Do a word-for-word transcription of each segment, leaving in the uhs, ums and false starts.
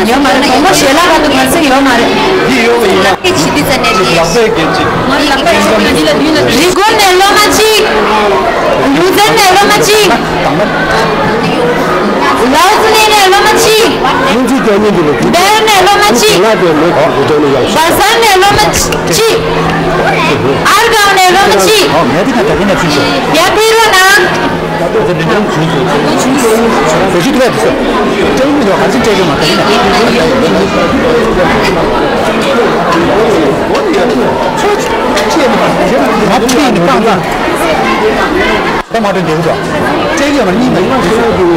ཡོད་མ་རེད། དགོང་མོ་ཞལ་ལག་ག་དུ་ང་ཚོ་ཡོད་མ་རེད། འདི་ཡོད་པ་ཡིན་ན། ལག་པས་བྱེད་དུས་ཙམ་ནས་ལག་པས་འགེབས་ཅིག་རི་ཀོན་ནས་སློབ་མ་གཅིག་རུ་ཛེན་ནས་སློབ་མ་གཅིག་ལའོ་ཙི་ནས་སློབ་མ་གཅིག་སློབ་ཚན་རྒྱག་མཁན་གྱི་ལོ་རྒྱུས། སྦེལ་ནས་སློབ་མ་གཅིག་ལ་དེ་ལོ་རྒྱུས་དེ་ནས་ཡག་ཤོས། བ་ཟན་ནས་སློབ་མ་གཅིག་ཨར་གའོ་ནས་སློབ་མ་གཅིག་ཨོ་ངས་དེ་ག་ད་གིན་ནས་ཚུན་ཆད། ཡར་ཕེབས་རོགས་གནང་། བཟོ་བཅོས་ཐུབ་པ་དེ་ཚོ། སྤྲད་མི་འདུག་ག་ཚོད་སྤྲད་ཀྱི་མ་རེད། ང་ཕུད་ནས་སྤང་ཚར། ད་མ་སྤྲད་འདོད་གི་འདུག་སྤྲད་ཀྱི་ཡོད་མ་རེད། གཉིས་མ་ཡིན་ན་ཚོད་ཡོད་འདུག་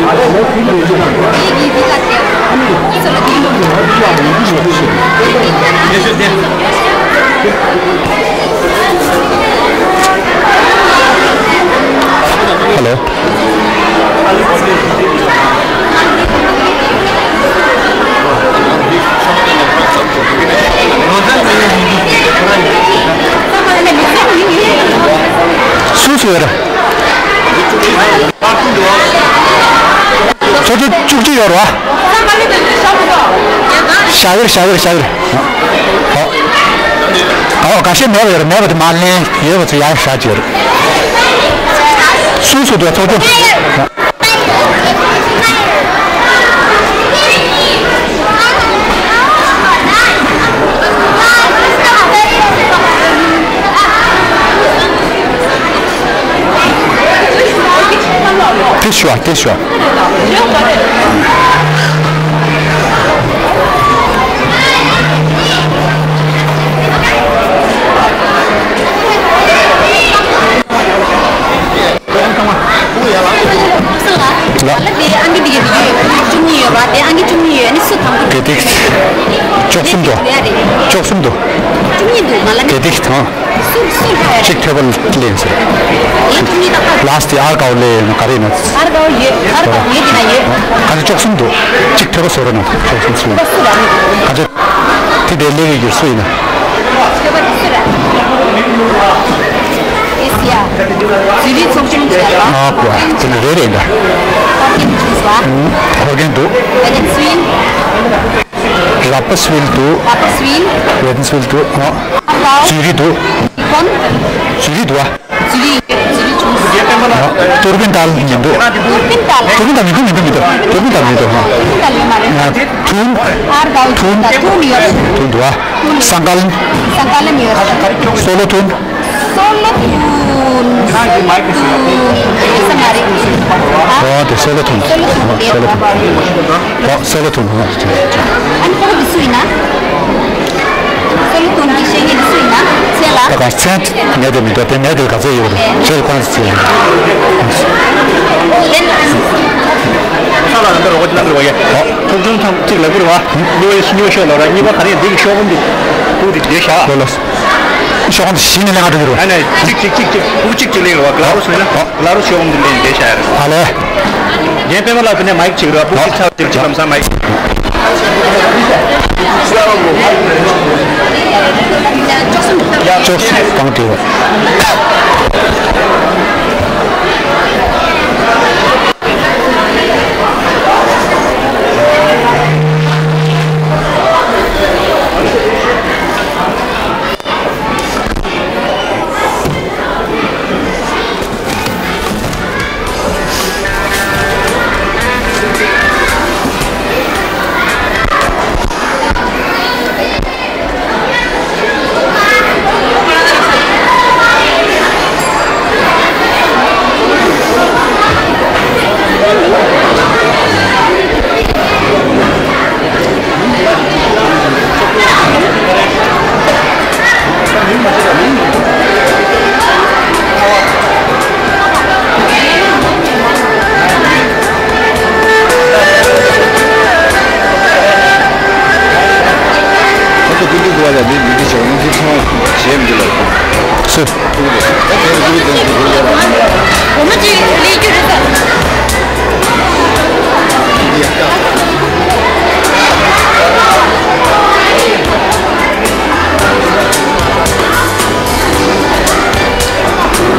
ཧ་ལོ། སུ་སུ་ཡོད་རེད། ཚོགས་གཙོ་བཅུ་གཅིག་ཡོད་རེད་བ། ཞག་གིར་ཞག་གིར་ཞག་གིར། ཨོ། ཨོ་ཁ་ཤས་མེད་པ་ཡོད་རེད། མེད་པ་དེ་མ་ལེན། ཡོད་པ་ཚོ་ཡར་བཞག་ཅིག་ཡོད་རེད། སུ་སུ་འདུག་ཚོགས་གཙོ། དེ་ཞུ་བ་དེ་ཞུ་བ། ལ། ལ་དེ་ཨང་ཀི་འདི་ག་ཡོད། བཅུ་གཉིས་ཡོད་པ། དེ་ཨང་ཀི་བཅུ་གཉིས་ཡོད། ཨ་ནི་སུ་དང་པོ། དེ་ཏིག་བཅུ་གསུམ་དུ། བཅུ་གསུམ་དུ། བཅུ་གཉིས་འདུག་མ་ལ་ནི། དེ་ཏིག་དང་། སུ་སུ་ལྷོད་རེད། གཅིག་ཐོས་པ་ལེན་ཟེར། ལ་བཅུ་གཉིས་དང་པོ། ལ་སི་ཏི་ཨར་གའོ་ལེ་ནོ་ག་རེ་ན། ཨར་གའོ་ཡོད། ཨར་གའོ་ཡོད་དེ་ན་ཡོད། ག་ཚོད། བཅུ་གསུམ་འདུག་གཅིག་ཐོས་པ་བཟོ་རོགས་གནང་། བཅུ་གསུམ་སུ། ཐོས་པ་སུ་ར་ནི། ག་ཚོད། དེ་དེ་ལས་ཀྱི་སུ་ཡིན་ན། ཁྱོད་པ་དེ་སུ་ར། ཨེ་སི་ཡ། ཟི་རི་ཚོགས་ཆུང་བྱས་པ། ཨ་ཁོ་དེ་ནི་རེ་རེ་འདྲ། ཧོར་གན་བྱས་པ། ཧོར་གན་འདུག་ཝེ་ཏན་སི་ཝིལ། ར་པ་སི་ཝིལ་འདུག་ར་པ་སི་ཝིལ། ཝེ་ཏན་སི་ཝིལ་འདུག་ཨ། ཧ་ཀའོ། ཟི་རི་འདུག་ཧི་ཁོན། ཟི་རི་འདུག་ཨ། ཟི་རི་ཡོད། ཟི་རི་ཆུང་སུ། ཏུར་པིན་ཏཱལ་མི་འདུག་ཏུར་པིན་ཏཱལ། ཏུར་པིན་ཏཱལ་མི་འདུག་མི་འདུག་མི་འདུག་ཏུར་པིན་ཏཱལ་མི་འདུག་ཧ། ཏུར་པིན་ཏཱལ་ཡོད་མ་རེད། ཐུན། ཨར་གའོ་ཐུན། ཐུན་ཡོད། ཐུན་འདུག་ཨ། སང་ཀལ། སང་ཀལ་ལ་མི་ཡོད། སོ་ལོ་ཐུན། སོ་ལོ་ཐུན། ཨེ་ས་མ་རེད། ཨོ་དེ་སོ་ལོ་ཐུན། སོ་ལོ་ཐུན་དེ་སོ་ལོ་ཐུན། ཨོ་སོ་ལོ་ཐུན། ཨོ་ཨ་ནི་ཁོ་དེ་སུ་ཡིན་ན། སོ་ལོ་ཐུན་གྱི་བཤད་མཁན་དེ་སུ་ཡིན་ན། ཚེ་ལ། ད་ག་ཚད་ངས་དེ་མི་འདུག་དེ་ངས་དེ་ག་ཚད་ཡོད་རེད། ཁྱེད་ཁོ་རང་ཚོ་ཚེ་ཡོད་རེད། ས་ལ་རང་དུ་རོགས་ཀྱི་ལམ་རེད་བ་ཡ། ཨོ། ཚོགས་ཆུང་ཚང་གཅིག་ལ་བུར་བ། གཉིས་པ་ཤོག་ལ་ར། གཉིས་པ་ག་རེ་འདི་གི་ཤོག་བུ་འདི། བུ་འདི་བདེ་བཞག་ལོ་ལོ། ཤོག་བུ་འདི་གཞི་ནས་ལེན་ག་འགྲོ་གི་རེད་བ། ཨ་ནི་གཅིག་གཅིག་གཅིག་གཅིག་བུ་གཅིག་གཅིག་ལེན་རེད་བ། ག་ལ་རུ་སོང་ན། ག་ལ་རུ་ཤོག་བུ་འདི་ལེན་བདེ་བཞག་རེད། ཧ་ལས། རྒན་པད་མ་ལགས་དེ་ནས་མའིག་གཅིག་རེད་བ། བུ་གཅིག་ཚར་གཅིག་གཅིག་ལམ་སང་མའིག་ཅོག་སུ་གང་དེ། སུ།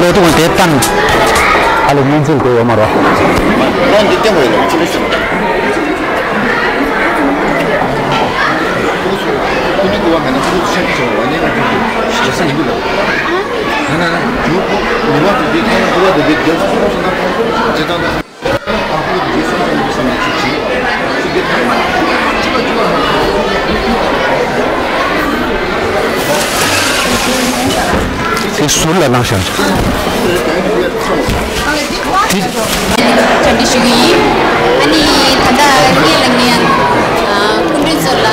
ལོ་ཏོག་དེ་བཏང་། ཨ་ལེ་སྔོན་ཚུད་དགོས་ཡོད་མ་རེད། ལོ་འདི་བསྟན་དགོས་ཡོད་ལ་ཅི་ལ་ཞུ། ཀུ་བ་མེད་ན་ཁོ་ཚོ་ཆད་ཆོག་བ་ཉེན་ཁ་ཆེན་པོ་ཞེ་ས་ཡིན་གི་ལ། ན་ན་ན་ཇོ་ཁོ་ཉི་མ་དེ་དེ་ཐོག་ན་ཀུ་བ་དེ་དེ་རྒྱབ་སོང་སོང་ན་ཁོ་ཚོ་ཇེ་ཐང་དུ། དེ་ཟུར་ལ་ལངས་ཤག་དེ། བཀྲ་ཤིས་བདེ་ལེགས་ཞུ་གི་ཡིན། ཨ་ནི་ད་ལྟ་ངེད་ལ་ངེད་ཡང་སྐུ་མགྲོན་ཚོ་ལ་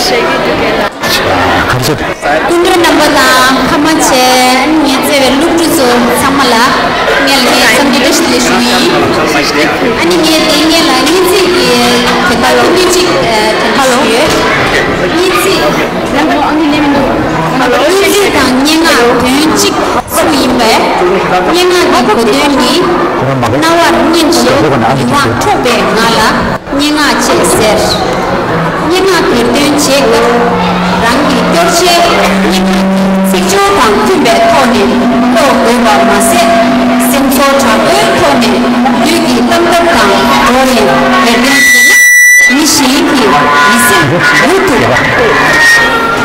ཞེ་གི་འདུག་གས་ལ། ག་རེ་ཟེར། སྐུ་མགྲོན་རྣམ་པ་དང་ཕ་མ་བཅས་ཨ་ནི་ངའི་བརྩེ་བའི་སློབ་ཕྲུག་ཚོ་ཚང་མ་ལ་ངེད་ལ་ངེད་འཚམས་འདྲི་བཀྲ་ཤིས་བདེ་ལེགས་ཞུ་གི་ཡིན། ཨ་ནི་ངས་དེ་ངེད་ལ་སྙན་ཚིག་གི་དོན་དག་ཐུང་ཐུང་ཅིག་དྲན་གྱི་ཡོད། སྙན་ཚིག་སྙན་ཚིག་དང་སྙན་ངག་དོན་གཅིག་སུ་ཡིན་པས། སྙན་ངག་གི་གོ་དོན་ནི། རྣ་བར་སྙན་ཞིང་ཡིད་དབང་འཕྲོག་པའི་ངང་ལ་སྙན་ངག་ཅེས་ཟེར། སྙན་ངག་གྱེར་འདོན་བྱེད་སྐབས་རང་གི་སྐྱོར་ཆའི་སྙན་ངག་གི་ཚིག་སྦྱོར་དང་མཐུན་པའི་ཐོག་ནས་ཀློག་དགོས་པ་མ་ཟད། སེམས་ཚོར་དྲག་པོའི་ཐོག་ནས་ལུས་ཀྱི་རྣམ་འགྱུར་དང་སྦྱོར་ནས་གྱེར་འདོན་བྱས་ན། མི་གཞན་གྱི་མི་སེམས་འགུག་ཐུབ།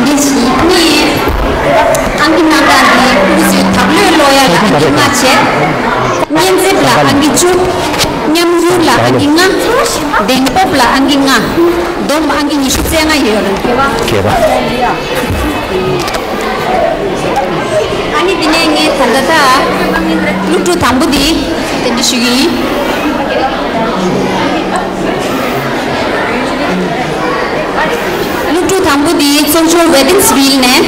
འདི་ཞིག་ནི། ཨང་ཀི་སྣ་ཁ་འདི་སྐུ་ཚེ་བདག་བློའི་ཀློག་ཡག་ལ་ཨང་ཀི་ལྔ་བྱས། སྙན་འཇེབས་ལ་ཨང་ཀི་བཅུ། ཉམས་འགྱུར་ལ་ཨང་ཀི་ལྔ། གདེང་སྤོབས་ལ་ཨང་ཀི་ལྔ། བསྡོམས་ཨང་ཀི་ཉི་ཤུ་རྩ་ལྔ་ཡོད་རེད། གས་པ། ཨ་ནི་དེ་ནས་ངས་ད་ལྟ་ད་སློབ་ཕྲུག་དང་པོ་འདི་གདན་འདྲེན་ཞུ་གི་ཡིན། སློབ་ཕྲུག་དང་པོ་འདི་ཚོགས་ཆུང་ཝེ་ཏིང་སི་ཝིལ་ནས་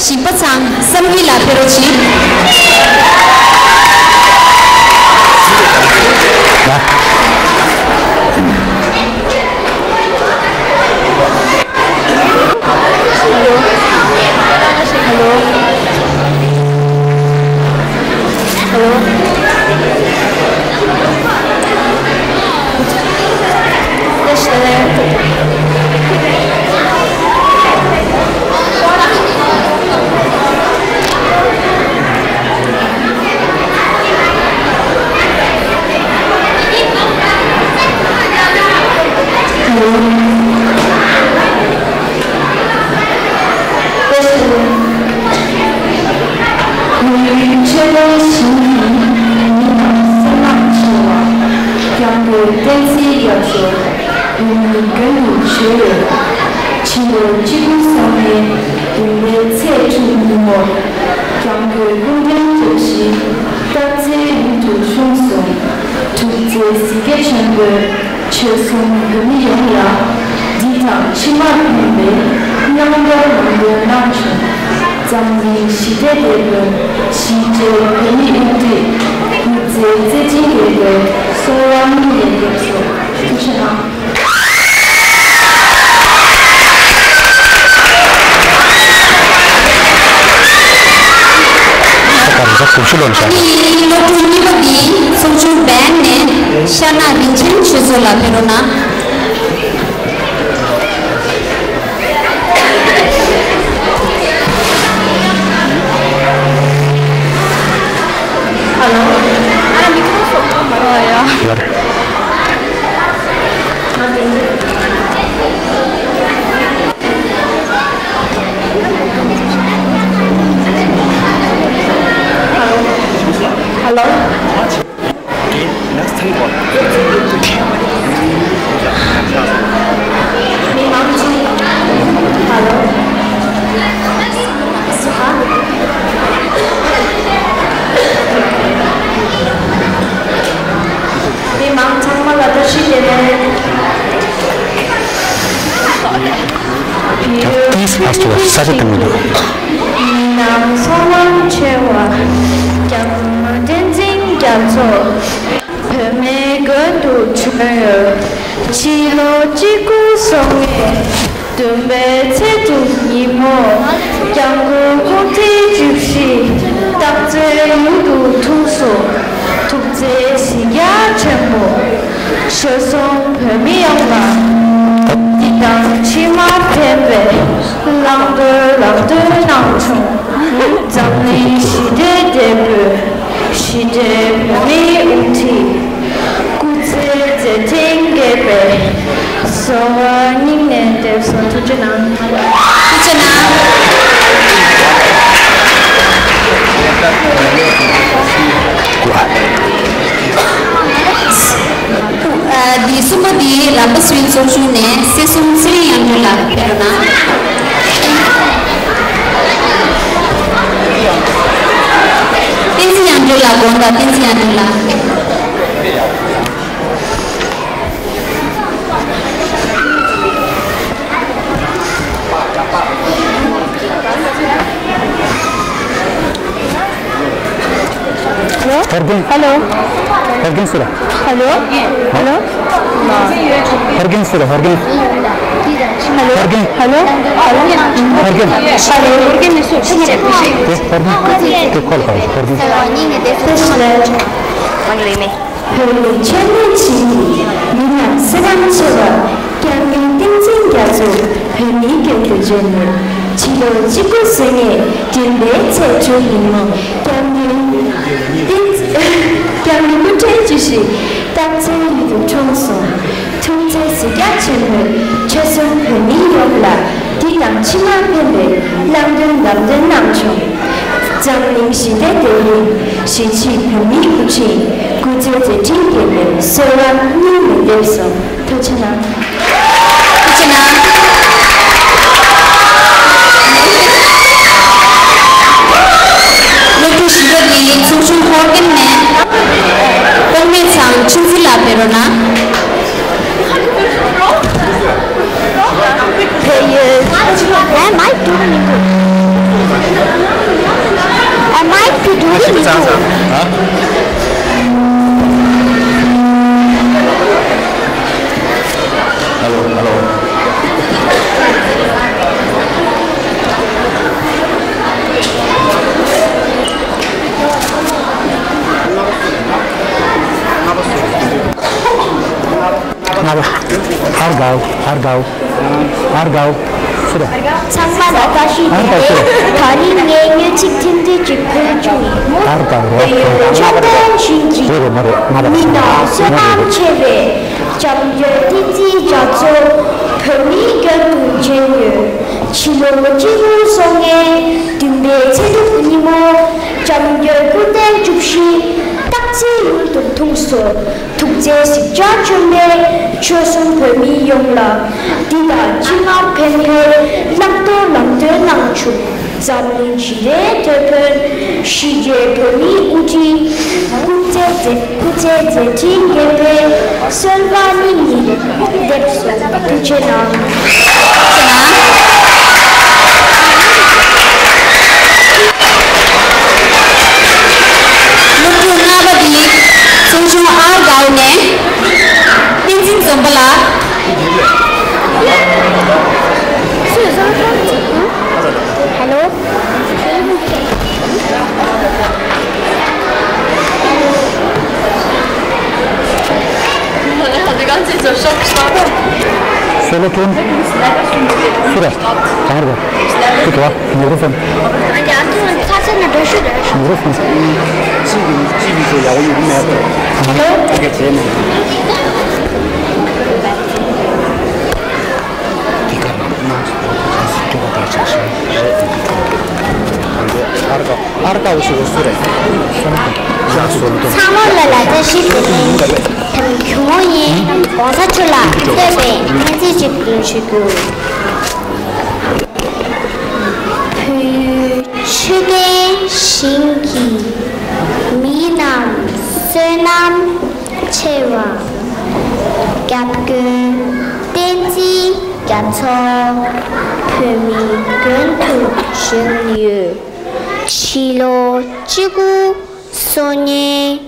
ཞིང་པ་ཚང་བསམ་གྱི་ལགས་ཕེབས་རོགས་གྱིས། ཆོས་ལུགས་ཞིང་ནི་མི་དང་སེམས་ནང་ཆེ་བ། སྐྱབས་མགོན་བསྟན་འཛིན་རྒྱ་མཚོ་བོད་མིའི་མགོན་དུ་བྱོན་ཡོད། ཕྱི་ལོ་གཅིག་དགུ་གསུམ་ལྔའི་བདུན་པའི་ཚེས་དྲུག་ཉིན་མོར་སྐྱབས་མགོན་སྐུ་ཕྲེང་བཅུ་བཞི་སྟག་རྩེའི་ཡུལ་དུ་འཁྲུངས་སོང་། ཐུགས་བརྩེ་གཟིགས་རྒྱ་ཆེན་པོས། ཆོལ་གསུམ་བོད་མི་ཡོངས་ལ་བདེ་དང་ཕྱི་མར་ཕན་པའི་རྣམ་ཐར་ལམ་སྟོན་གནང་བྱུང་། འཛམ་གླིང་ཞི་བདེའི་དེད་དཔོན་གཞིས་བྱེས་བོད་མིའི་དབུ་ཁྲིད་སྐུ་ཚེ་བརྩེ་ཆེན་རྒྱལ་པོའི་གསོལ་བ་སྨོན་ལམ་འདེབས་སོ། ཐུགས་རྗེ་གནང་། ད་རེས་གཟའ་གོང་ཞུ་ལོན་ཨ་ཤག་ནི་སློབ་ཕྲུག་གཉིས་པ་འདི་ཚོགས་ཆུང་བན་ནས་ཤར་ནག་རིན་ཆེན་ཆོས་མཚོ་ལགས་ཕེབས་རོགས་གནང་། ཧ་ལོ། ཨ་ར་མི་ཁོ་སོ། ཨ་ཡ། ཧ་ལོ། མི་མང་ཚང་མ་ལ་བཀྲ་ཤིས་བདེ་ལེགས། Please pass to us. ས་ཆ་དེ་མི་འདུག་མི་རྣམས་ཚོགས་ལམ་ཆེ་བ། སྐྱབས་མགོན་བསྟན་འཛིན་རྒྱ་མཚོ། བོད་མིའི་མགོན་དུ་བྱོན་ཡོད། ཕྱི་ལོ་གཅིག་དགུ་སོ་ལྔའི་བདུན་པའི་ཚེས་དྲུག་ཉིན་མོ། སྐྱབས་མགོན་སྐུ་ཕྲེང་བཅུ་བཞི་སྟག་རྩེའི་ཡུལ་དུ་འཁྲུངས་སོ། ཐུགས་བརྩེ་གཟིགས་རྒྱ་ཆེན་པོ། ཆོལ་གསུམ་བོད་མི་ཡོངས་ལ་བདེ་དང་ཕྱི་མ་ཕན་པའི་བླང་དོར་ལམ་སྟོན་གནང་བྱུང་། འཛམ་གླིང་ཞི་བདེའི་དེད་དཔོན་ཞི་བདེའི་བོད་མིའི་དབུ་ཁྲིད་སྐུ་ཚེ་མཛད་འཕྲིན་རྒྱས་པའི་གསོལ་བ་སྙིང་ནས་འདེབས་སོ། ཐུགས་རྗེ་གནང་། ཐུགས་རྗེ་ འདི་གསུམ་པ་འདི་རམ་པ་སུའི་ཚོགས་ཆུང་ནས་སྲས་གསུམ་ཚེ་རིང་དབྱངས་སྒྲོན་ལགས་ཕེབས་རོགས་གནང་། བསྟན་འཛིན་དབྱངས་སྒྲོན་ལགས་དགོངས་དག་བསྟན་འཛིན་དབྱངས་སྒྲོན་ལགས། ཧེ་རྒན། ཧེ་ལོ། ཧེ་རྒན་སུ་རེད། ཧེ་ལོ། ཧེ་ལོ། ཧེ་རྒན་སུ་རེད། ཧེ་རྒན། ཧེ་རྒན། ཧེ་ལོ། ཧེ་རྒན། ཧེ་རྒན། དེ་ཧེ་རྒན། དེ་ཁོ་ལ་ག་རེ་ཧེ་རྒན། ང་ལས་མེད། བོད་ཆེན་པོའི་ཆིངས་ཡིག་མི་རྣམས་སེམས་ཁམས་ཆེ་བ། སྐྱབས་མགོན་བསྟན་འཛིན་རྒྱ་མཚོ་བོད་མིའི་མགོན་དུ་བྱོན་ནས། ཕྱི་ལོ་གཅིག་དགུ་སོ་ལྔའི་བདུན་པའི་ཚེས་དྲུག་ཉིན་མོ། སྐྱབས་མགོན་བསྟན་སྐྱབས་མགོན་སྐུ་ཕྲེང་བཅུ་བཞི་སྟག་འཚེར་ཡུལ་དུ་འཁྲུངས་སོང་། ཐུགས་བརྩེ་གཟིགས་རྒྱ་ཆེན་པོས་ཆོལ་གསུམ་བོད་མི་ཡོངས་ལ་འདི་དང་ཕྱི་མར་ཕན་པའི་བླང་དོར་ལམ་སྟོན་གནང་བྱུང་། འཛམ་གླིང་ཞི་བདེའི་དེད་དཔོན་གཞིས་བྱེས་བོད་མིའི་དབུ་ཁྲིད་སྐུ་ཚེ་མཛད་འཕྲིན་རྒྱས་པའི་གསོལ་བ་སྙིང་ནས་འདེབས་སོ། ཐུགས་རྗེ་གནང་། ཐུགས་རྗེ་གནང་། སློབ་ཕྲུག་བཞི་པ་འདི་ཚོགས་ཆུང་ཧོར་ཀན་ནས་དཔང་མེད་ཚང་ཆུང་འཛིན་ལགས་ཕེབས་རོགས་གནང་། Am I doing it? Am I doing it? Hello, hello. ལྔ་པ། ཨར་དགའ་བོ། ཨར་དགའ་བོ། ཨར་དགའ་བོ། སུ་རེད། ཚང་མ་ལ་བཀྲ་ཤིས་བདེ་ལེགས། ད་རིང་ངས་སྙན་ཚིག་ཐེངས་གཅིག་ཕུལ་རྒྱུ་ཡིན། ཨར་དགའ་བོ། བོད་ཡུལ་ཆབ་ཐང་བཞིན་གྱི། རེད་རེད། མ་རེད། ལྔ་པ། མི་རྣམས་བསོད་ནམས་ཆེ་བའི་སྐྱབས་མགོན་བསྟན་འཛིན་རྒྱ་མཚོ་བོད་མིའི་མགོན་དུ་བྱོན་ཡོད། ཕྱི་ལོ་གཅིག་དགུ་སོ་ལྔའི་བདུན་པའི་ཚེས་དྲུག་ཉིན་མོ། སྐྱབས་མགོན་སྐུ་ཕྲེང་བཅུ་བཞི་སྟག་འཚེར་ཡུལ་དུ་འཁྲུངས་སོ། ཐུགས་བརྩེ་གཟིགས་རྒྱ་ཆེན་པོས་ཆོལ་གསུམ་བོད་མི་ཡོངས་ལ་འདི་དང་ཕྱི་མར་ཕན་པའི་བླང་དོར་ལམ་སྟོན་གནང་བྱུང་། འཛམ་གླིང་ཞི་བདེའི་དེད་དཔོན་གཞིས་བྱེས་བོད་མིའི་དབུ་ཁྲིད་སྐུ་ཚེ་མཛད་སྐུ་ཚེ་མཛད་འཕྲིན་རྒྱས་པའི་གསོལ་བ་སྙིང་ནས་འདེབས་སོ། ཐུགས་རྗེ་གནང་། སློབ་ཕྲུག་ལྔ་པ་འདི་ཚོགས་ཆུང་ཨར་དགའ་བོ་ནས་བསྟན་འཛིན་འཛོམས་པ་ལགས། ཧེ་ལོ། སོ་ལོ་ཀྲུན། སུ་རེད། གང་རེད། ཀི་ཏོ་ནེ་རུ་ཧྥོན། ནེ་རུ་ཧྥོན། ཧེ་ལོ། ཨར་དགའ་བོ་ཞིག་སུ་རེད། ཚང་མ་ལ་ལ་བཀྲ་ཤིས་བདེ་ལེགས། དེ་རིང་ཇོ་མོ་ཡིས་གོང་ས་མཆོག་ལ་བསྟོད་པའི་སྙན་ཚིག་ཅིག་འདོན་ཞུ་རྒྱུ། བོད་ཡུལ་ཆོས་ལྡན་ཞིང་གི་མི་རྣམས་བསོད་ནམས་ཆེ་བ། སྐྱབས་མགོན་བསྟན་འཛིན་རྒྱ་མཚོ་བོད་མིའི་མགོན་དུ་བྱོན་ཡོད། ཕྱི་ལོ་གཅིག་དགུ་སོ་ལྔའི་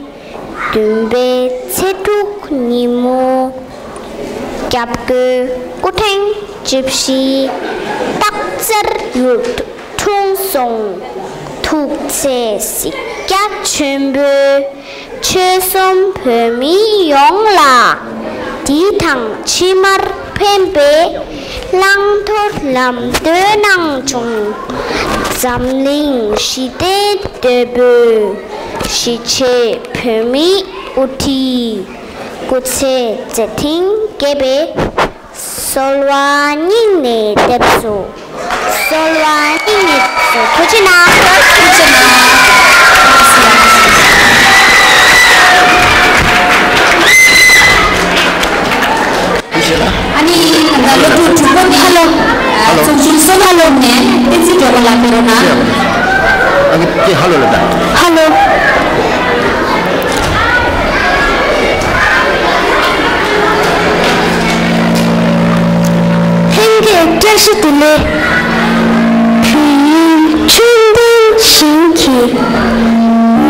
བདུན་པའི་ཚེས་དྲུག་ཉིན་མོ། སྐྱབས་མགོན་སྐུ་ཕྲེང་བཅུ་བཞི་སྟག་འཚེར་ཡུལ་དུ་འཁྲུངས་སོང་། ཐུགས་བརྩེ་གཟིགས་རྒྱ་ཆེན་པོས་ཆོལ་གསུམ་བོད་མི་ཡོངས་ལ་འདི་དང་ཕྱི་མར་ཕན་པའི་བླང་དོར་ལམ་སྟོན་གནང་བྱུང་། འཛམ་གླིང་ཞི་བདེའི་དེད་དཔོན་གཞིས་བྱེས་བོད་མིའི་དབུ་ཁྲིད་སྐུ་ཚེ་མཛད་འཕྲིན་རྒྱས་པའི་གསོལ་བ་སྙིང་ནས་འདེབས་སོ། གསོལ་བ་སྙིང་ནས་ཐུགས་རྗེ་གནང་། ཐུགས་རྗེ་གནང་། ཨ་ནི་ད་སློབ་ཕྲུག་དྲུག་པོ་ནས་ཧ་ལོ། ཚོགས་ཆུང་སོ་ཧ་ལོ་ནས་བསྟན་འཛིན་སྒྲོལ་མ་ལགས་ཕེབས་རོགས་གནང་། ཨ་ནི་ཀྱེ་ཧ་ལོ་ལ་ད། ཧ་ལོ། ལྷན་རྒྱས་བཀྲ་ཤིས་བདེ་ལེགས། བོད་ཡུལ་ཆོས་ལྡན་ཞིང་གི་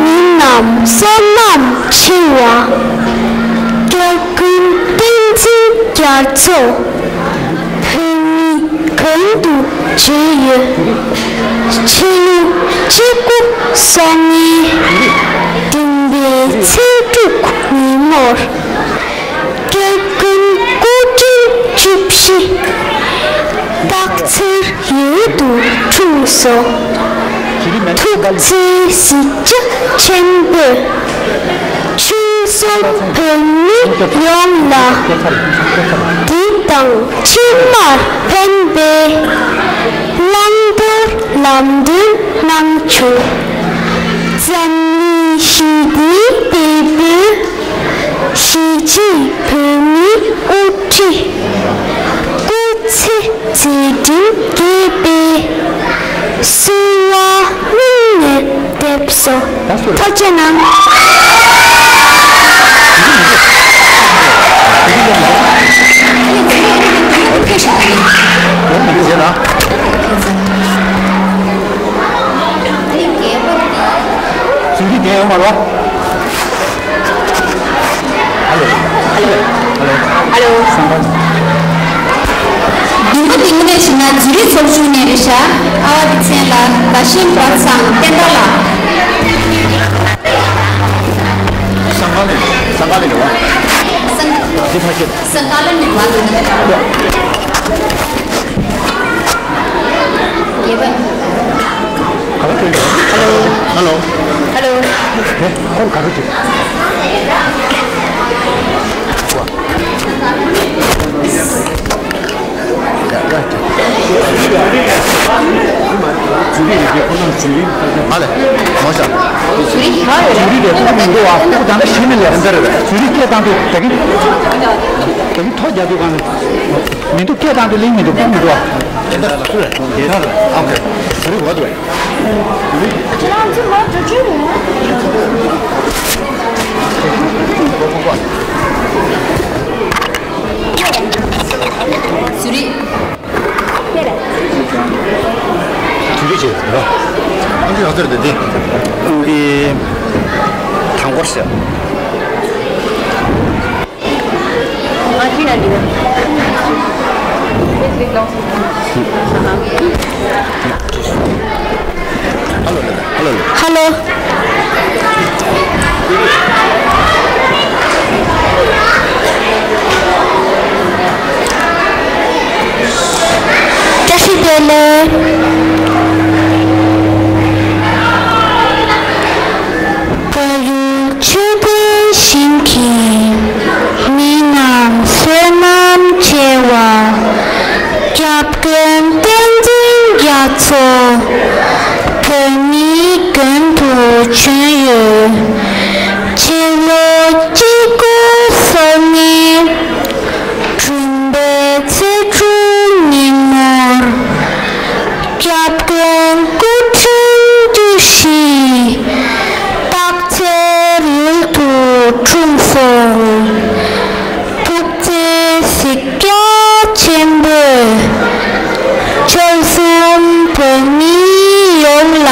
མི་རྣམས་བསོད་ནམས་ཆེ་བ། སྐྱབས་མགོན་བསྟན་འཛིན་རྒྱ་མཚོ་བོད་མིའི་མགོན་དུ་བརྗོད་ཡོད། ཕྱི་ལོ་གཅིག་དགུ་སོ་ལྔའི་བདུན་པའི་ཚེས་དྲུག་ཉིན་མོར། སྐྱབས་མགོན་སྐུ་ཕྲེང་བཅུ་བཞི་སྟག་འཚེར་ཡུལ་དུ་འཁྲུངས་སོ། ཐུགས་བརྩེའི་གཟི་བརྗིད་ཆེན་པོས་ཆོས་གསུམ་བོད་མི་ཡོངས་ལ་འདི་དང་ཕྱི་མར་ཕན་པའི་བླང་དོར་ལམ་སྟོན་གནང་བྱུང་། འཛམ་གླིང་ཞི་བདེའི་དེད་དཔོན། གཞིས་བྱེས་བོད་མིའི་དབུ་ཁྲིད། སྐུ་ཚེ་མཛད་འཕྲིན་རྒྱས་པའི་གསོལ་བ་སྙིང་ནས་འདེབས་སོ། ཐུགས་རྗེ་གནང་། ཨ་ལོ། ཨ་ལོ། བདུན་པ་དེ་ངོས་ནས་བྱས་ན་ཛུ་རིག་ཚོགས་ཆུང་ནས་རེད་ཤག་ཨ་བ་དེ་མཚན་ལ་དགའ་ཞེན་པ་ཚང་བསྟན་དར་ལགས། སང་ག་ལེ། སང་ག་ལེ་རེད་བ། སང་། འདི་ཕ་ཤོད། སང་ག་ལེ་ནས་བ་འདུག་ན། ཡེ་བ། ཧ་ལོ། ཧ་ལོ། ཧ་ལོ། ཧེ། ཁོང་ག་རེ་བྱེད། ཨ་ལེ། མོ་ཤ། ཛུ་རིག་ཡོད་རེད། ཛུ་རིག་ལས་ཁུངས་མི་འགྲོ་བ། ཁོ་ད་ནི་ཤི་མི་ལས་འདི་རེད། ཛུ་རིག་སྐད་བཏང་དུས་ད་གིན། ད་གིན་ཐོ་རྒྱག་དུས་གང་ནས། མི་འདུག་སྐད་བཏང་དུས་ལིང་མི་འདུག་ཁུག་མི་འདུག་བ། དེ་འདྲ་ལ་སུ་རེད། དེ་འདྲ་ལ་ཨ་ཁེ། ཛུ་རིག་འོ་དེ་རེད། ཛུ་རིག་ཅི་འདྲ་བྱེད་ར། ཨ་འདི་ཨ་ཙར་འདི་འདི། ཨ་འདི། དང་པོར་བྱ། ཨ་འདི་ན་འདི་ན། ཧ་ལོ། བཀྲ་ཤིས་བདེ་ལེགས། བོད་ཡུལ་ཆོས་ལྡན་ཞིང་གི་མི་རྣམས་བསོད་ནམས་ཆེ་བ། སྐྱབས་མགོན་བསྟན་འཛིན་རྒྱ་མཚོ་བོད་མིའི་མགོན་དུ་བྱོན་ཡོད། ཕྱི་ལོ་གཅིག་དགུ་སོ་གཉིས་བདུན་པའི་ཚེས་དྲུག་ཉིན་མོར། སྐྱབས་མགོན་སྐུ་ཕྲེང་བཅུ་བཞི་སྟག་འཚེར་ཡུལ་དུ་འཁྲུངས་སོང་། ཐུགས་བརྩེའི་གཟི་བརྗིད་ཆེན་པོས་ཆོལ་གསུམ་བོད་མི་ཡོངས་ལ།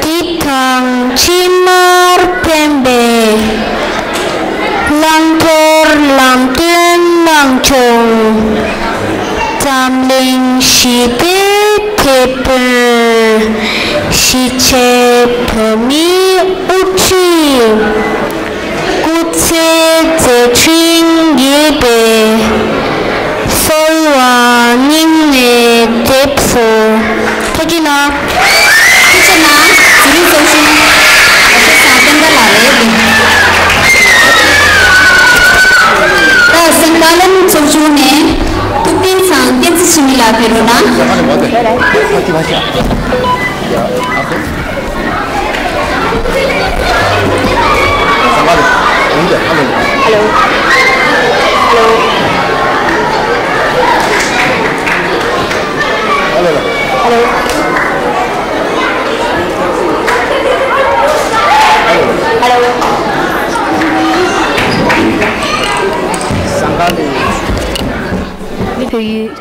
འདི་དང་ཕྱི་མར་ཕན་པའི་བླང་དོར་ལམ་སྟོན་གནང་བྱུང་། འཛམ་གླིང་ཞི་བདེའི་དེད་དཔོན། གཞིས་བྱེས་བོད་མིའི་དབུ་ཁྲིད། སྐུ་ཚེ་མཛད་འཕྲིན་རྒྱས་པའི་གསོལ་བ་སྙིང་ནས་འདེབས་སོ། ཐུགས་རྗེ་གནང་། ཐུགས་རྗེ་གནང་། ཛུ་རིག་ཚོགས་ཆུང་། ཨ་ཤེ་སང་བསྟན་དགའ་ལགས་རེད། ད་སེང་ཀ་ལན་ཚོགས་ཆུང་ནས་ཐུབ་བསྟན་ཚང་བསྟན་འཛིན་འཆི་མེད་ལགས་ཕེབས་རོགས་གནང་།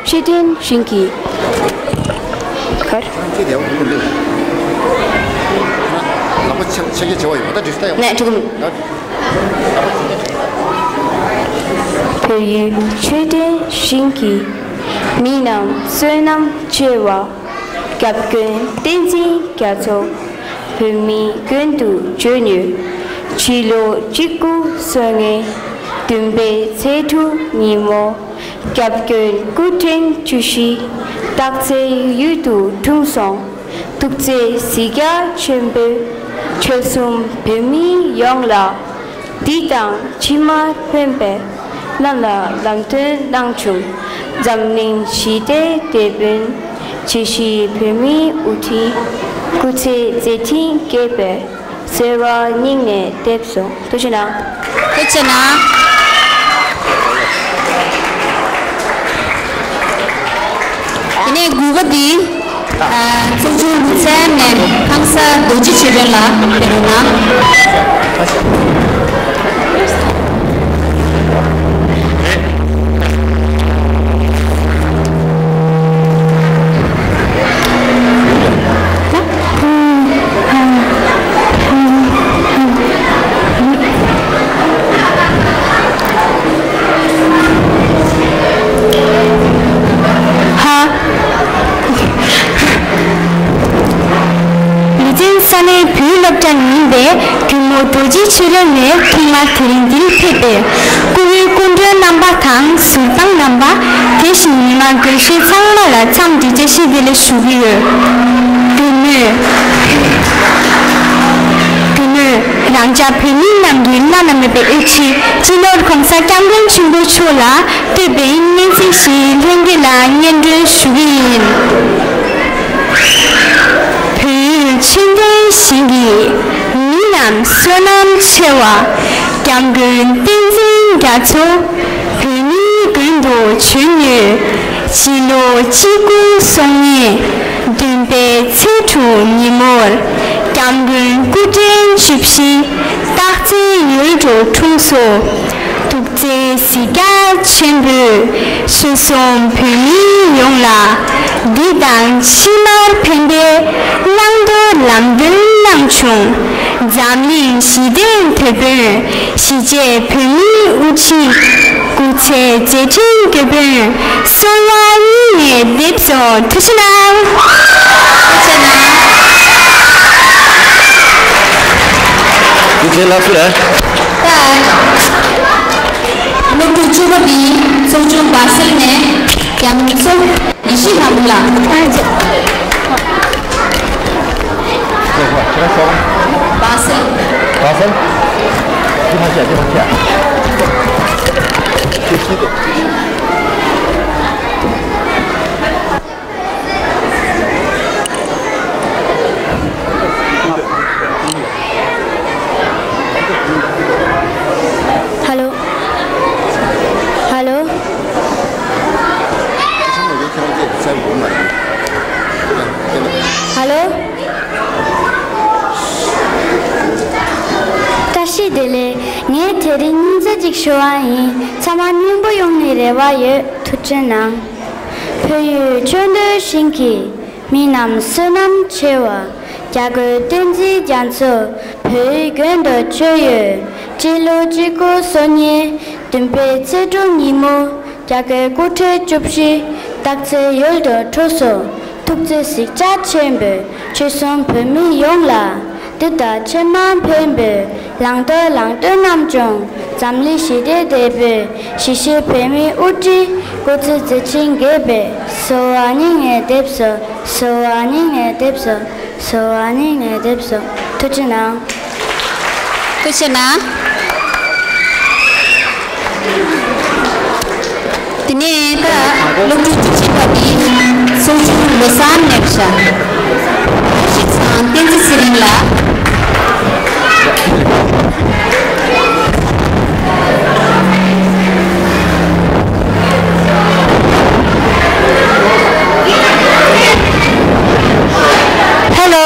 ཆོས་ལྡན་ཞིང་གི་གར། ལག་པ་ཆ་ཆ་རྒྱ་བྱེད་པ་ཡོད་ད་འདྲི་ས་ཡོད། ནས་ཐུག་གི་མི། བོད་ཡུལ་ཆོས་ལྡན་ཞིང་གི་མི་རྣམས་བསོད་ནམས་ཆེ་བ། སྐྱབས་མགོན་བསྟན་འཛིན་རྒྱ་མཚོ་བོད་མིའི་མགོན་དུ་བྱོན་ཡོད། ཕྱི་ལོ་གཅིག་དགུ་སོ་ལྔའི་བདུན་པའི་ཚེས་དྲུག་ཉིན་མོ། སྐྱབས་མགོན་སྐུ་ཕྲེང་བཅུ་བཞི་སྟག་རྩེ་ཡུལ་དུ་འཁྲུངས་སོང་། ཐུགས་རྗེ་གཟིགས་རྒྱ་ཆེན་པོས་ཆོལ་གསུམ་བོད་མི་ཡོངས་ལ་འདི་དང་ཕྱི་མར་ཕན་པའི་བླ་ན་ལམ་སྟོན་གནང་བྱུང་། འཛམ་གླིང་ཞི་བདེའི་དེད་དཔོན་ཆེ་བཞི་བོད་མིའི་དབུ་ཁྲིད་སྐུ་ཚེ་མཛད་འཕྲིན་རྒྱས་པའི་གསོལ་བ་སྙིང་ནས་འདེབས་སོ། ཐུགས་རྗེ་གནང་། ཐུགས་རྗེ་གནང་། དེ་ནས་དགུ་པ་འདི། ཨ། ཚོགས་ཆུང་ལུ་ཚན་ནས་ཁང་གསར་རྡོ་རྗེ་ཆོས་སྒྲོན་ལགས་ཕེབས་རོགས་གནང་། ཧ། ལུས་རྩལ་ས་གནས་བོད་སློབ་གྲྭ་ཡིན་པས་གུས་མོ་རྡོ་རྗེ་ཆོས་སྒྲོན་ནས་ཐོག་མར་དེ་རིང་འདིར་ཕེབས་པའི་སྐུ་ངོའི་སྐུ་མགྲོན་རྣམ་པ་དང་ཟུར་དཔང་རྣམ་པ། དེ་བཞིན་མི་མང་དགོན་ཤོས་ཚང་མ་ལ་འཚམས་འདྲི་བཀྲ་ཤིས་བདེ་ལེགས་ཞུ་གི་ཡོད། གུས་མོས། གུས་མོས་རང་ཅག་བོད་མི་རྣམས་ཀྱི་བླ་ན་མེད་པའི་དབུ་ཁྲིད་སྤྱི་ནོར་༸གོང་ས་༸སྐྱབས་མགོན་ཆེན་པོ་མཆོག་ལ་བསྟོད་པའི་སྙན་ཚིག་ཞིག་ལྷན་རྒྱས་ལ་སྙན་སྒྲོན་ཞུ་གི་ཡིན། བོད་ཡུལ་ཆོས་ལྡན་ཞིང་གི་མི་རྣམས་བསོད་ནམས་ཆེ་བ། སྐྱབས་མགོན་བསྟན་འཛིན་རྒྱ་མཚོ་བོད་མིའི་མགོན་དུ་བྱོན་ཡོད། ཕྱི་ལོ་གཅིག་དགུ་སོ་ལྔའི་བདུན་པའི་ཚེས་དྲུག་ཉིན་མོར་སྐྱབས་མགོན་སྐུ་ཕྲེང་བཅུ་བཞི་སྟག་རྩེ་ཡུལ་དུ་འཁྲུངས་སོ། ཐུགས་རྗེ་གཟིགས་རྒྱ་ཆེན་པོས་ཆོལ་གསུམ་བོད་མི་ཡོངས་ལ་འདི་དང་ཕྱི་མར་ཕན་པའི་བླང་དོར་ལམ་སྟོན་གནང་བྱུང་། འཛམ་གླིང་ཞི་བདེའི་དེད་དཔོན་གཞིས་བྱེས་བོད་མིའི་དབུ་ཁྲིད་སྐུ་ཚེ་མཛད་འཕྲིན་རྒྱས་པར་གསོལ་བ་སྙིང་ནས་འདེབས་སོ། ཐུགས་རྗེ་གནང་། ཐུགས་རྗེ་གནང་། ཐུགས་རྗེ་ལགས་སུ་རེད། ད། སློབ་ཕྲུག་བཅུ་པ་འདིས་ཚོགས་ཆུང་སྦ་སེལ་ནས་རྒྱ་མཚོ་ཡེ་ཤེས་ལྷ་མོ་ལགས། སྦ་སེལ། སྦ་སེལ། འདི་མ་བྱས། འདི་མ་བྱས། ཧ་ལོ། ཧ་ལོ། ཧ་ལོ། བཀྲ་ཤིས་བདེ་ལེགས། ངས་དེ་རིང་སྙིང་རྗེ་གཅིག་ཞུ་བ་ཡིན། ཚང་མ་མཉམ་པོ་ཡོང་ནི་རེ་བ་ཡོད། ཐུགས་རྗེ་གནང་། བོད་ཡུལ་ཆོས་ལྡན་ཞིང་གི་མི་རྣམས་བསོད་ནམས་ཆེ་བ། རྒྱ་མགོན་བསྟན་འཛིན་རྒྱ་མཚོ་བོད་ཡུལ་མགོན་དུ་བྱོན་ཡོད། སྤྱི་ལོ་གཅིག་དགུ་སོ་གཉིས་བདུན་པའི་ཚེས་དྲུག་ཉིན་མོ། རྒྱ་མགོན་སྐུ་ཕྲེང་བཅུ་བཞི་སྟག་རྩེ་ཡུལ་དུ་འཁྲུངས་སོ། ཐུགས་རྗེ་གཟིགས་རྒྱ་ཆེན་པོས་ཆོལ་གསུམ་བོད་མི་ཡོངས་ལ་འདི་དང་ཕྱི་མ་ཕན་པའི་བླང་དོར་ལམ་སྟོན་གནང་བྱུང་། འཛམ་གླིང་ཞི་བདེའི་དེད་དཔོན་གཞིས་བྱེས་བོད་མིའི་དབུ་ཁྲིད་སྐུ་ཚེ་མཛད་འཕྲིན་རྒྱས་པར་གསོལ་བ་སྙིང་ནས་འདེབས་སོ། གསོལ་བ་སྙིང་ནས་འདེབས་སོ། གསོལ་བ་སྙིང་ནས་འདེབས་སོ། ཐུགས་རྗེ་གནང་། ཐུགས་རྗེ་གནང་། དེ་ནས་ད་སློབ་ཕྲུག་བཅུ་གཅིག་པ་དེ་ཚོགས་ཆུང་ལོ་གསར་ནས་ཤ་ཤི་ཚང་བསྟན་འཛིན་ཚེ་རིང་ལགས། Hello.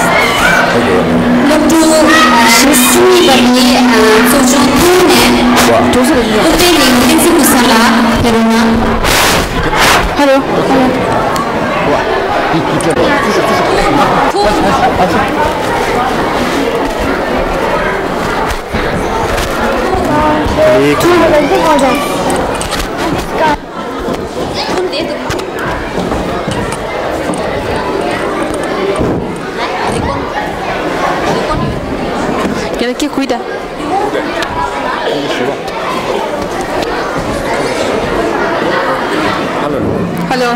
སློབ་ཕྲུག་བཞི་བཅུ་ཞེ་གཉིས་པ་ནི་ཚོགས་ཆུང་ཐོག་ནས་སློབ་གྲྭའི་མིང་བསྟན་འཛིན་ཀུན་བཟང་ལགས་ཕེབས་རོགས་གནང་། ཧ་ལོ། ཧ་ལོ།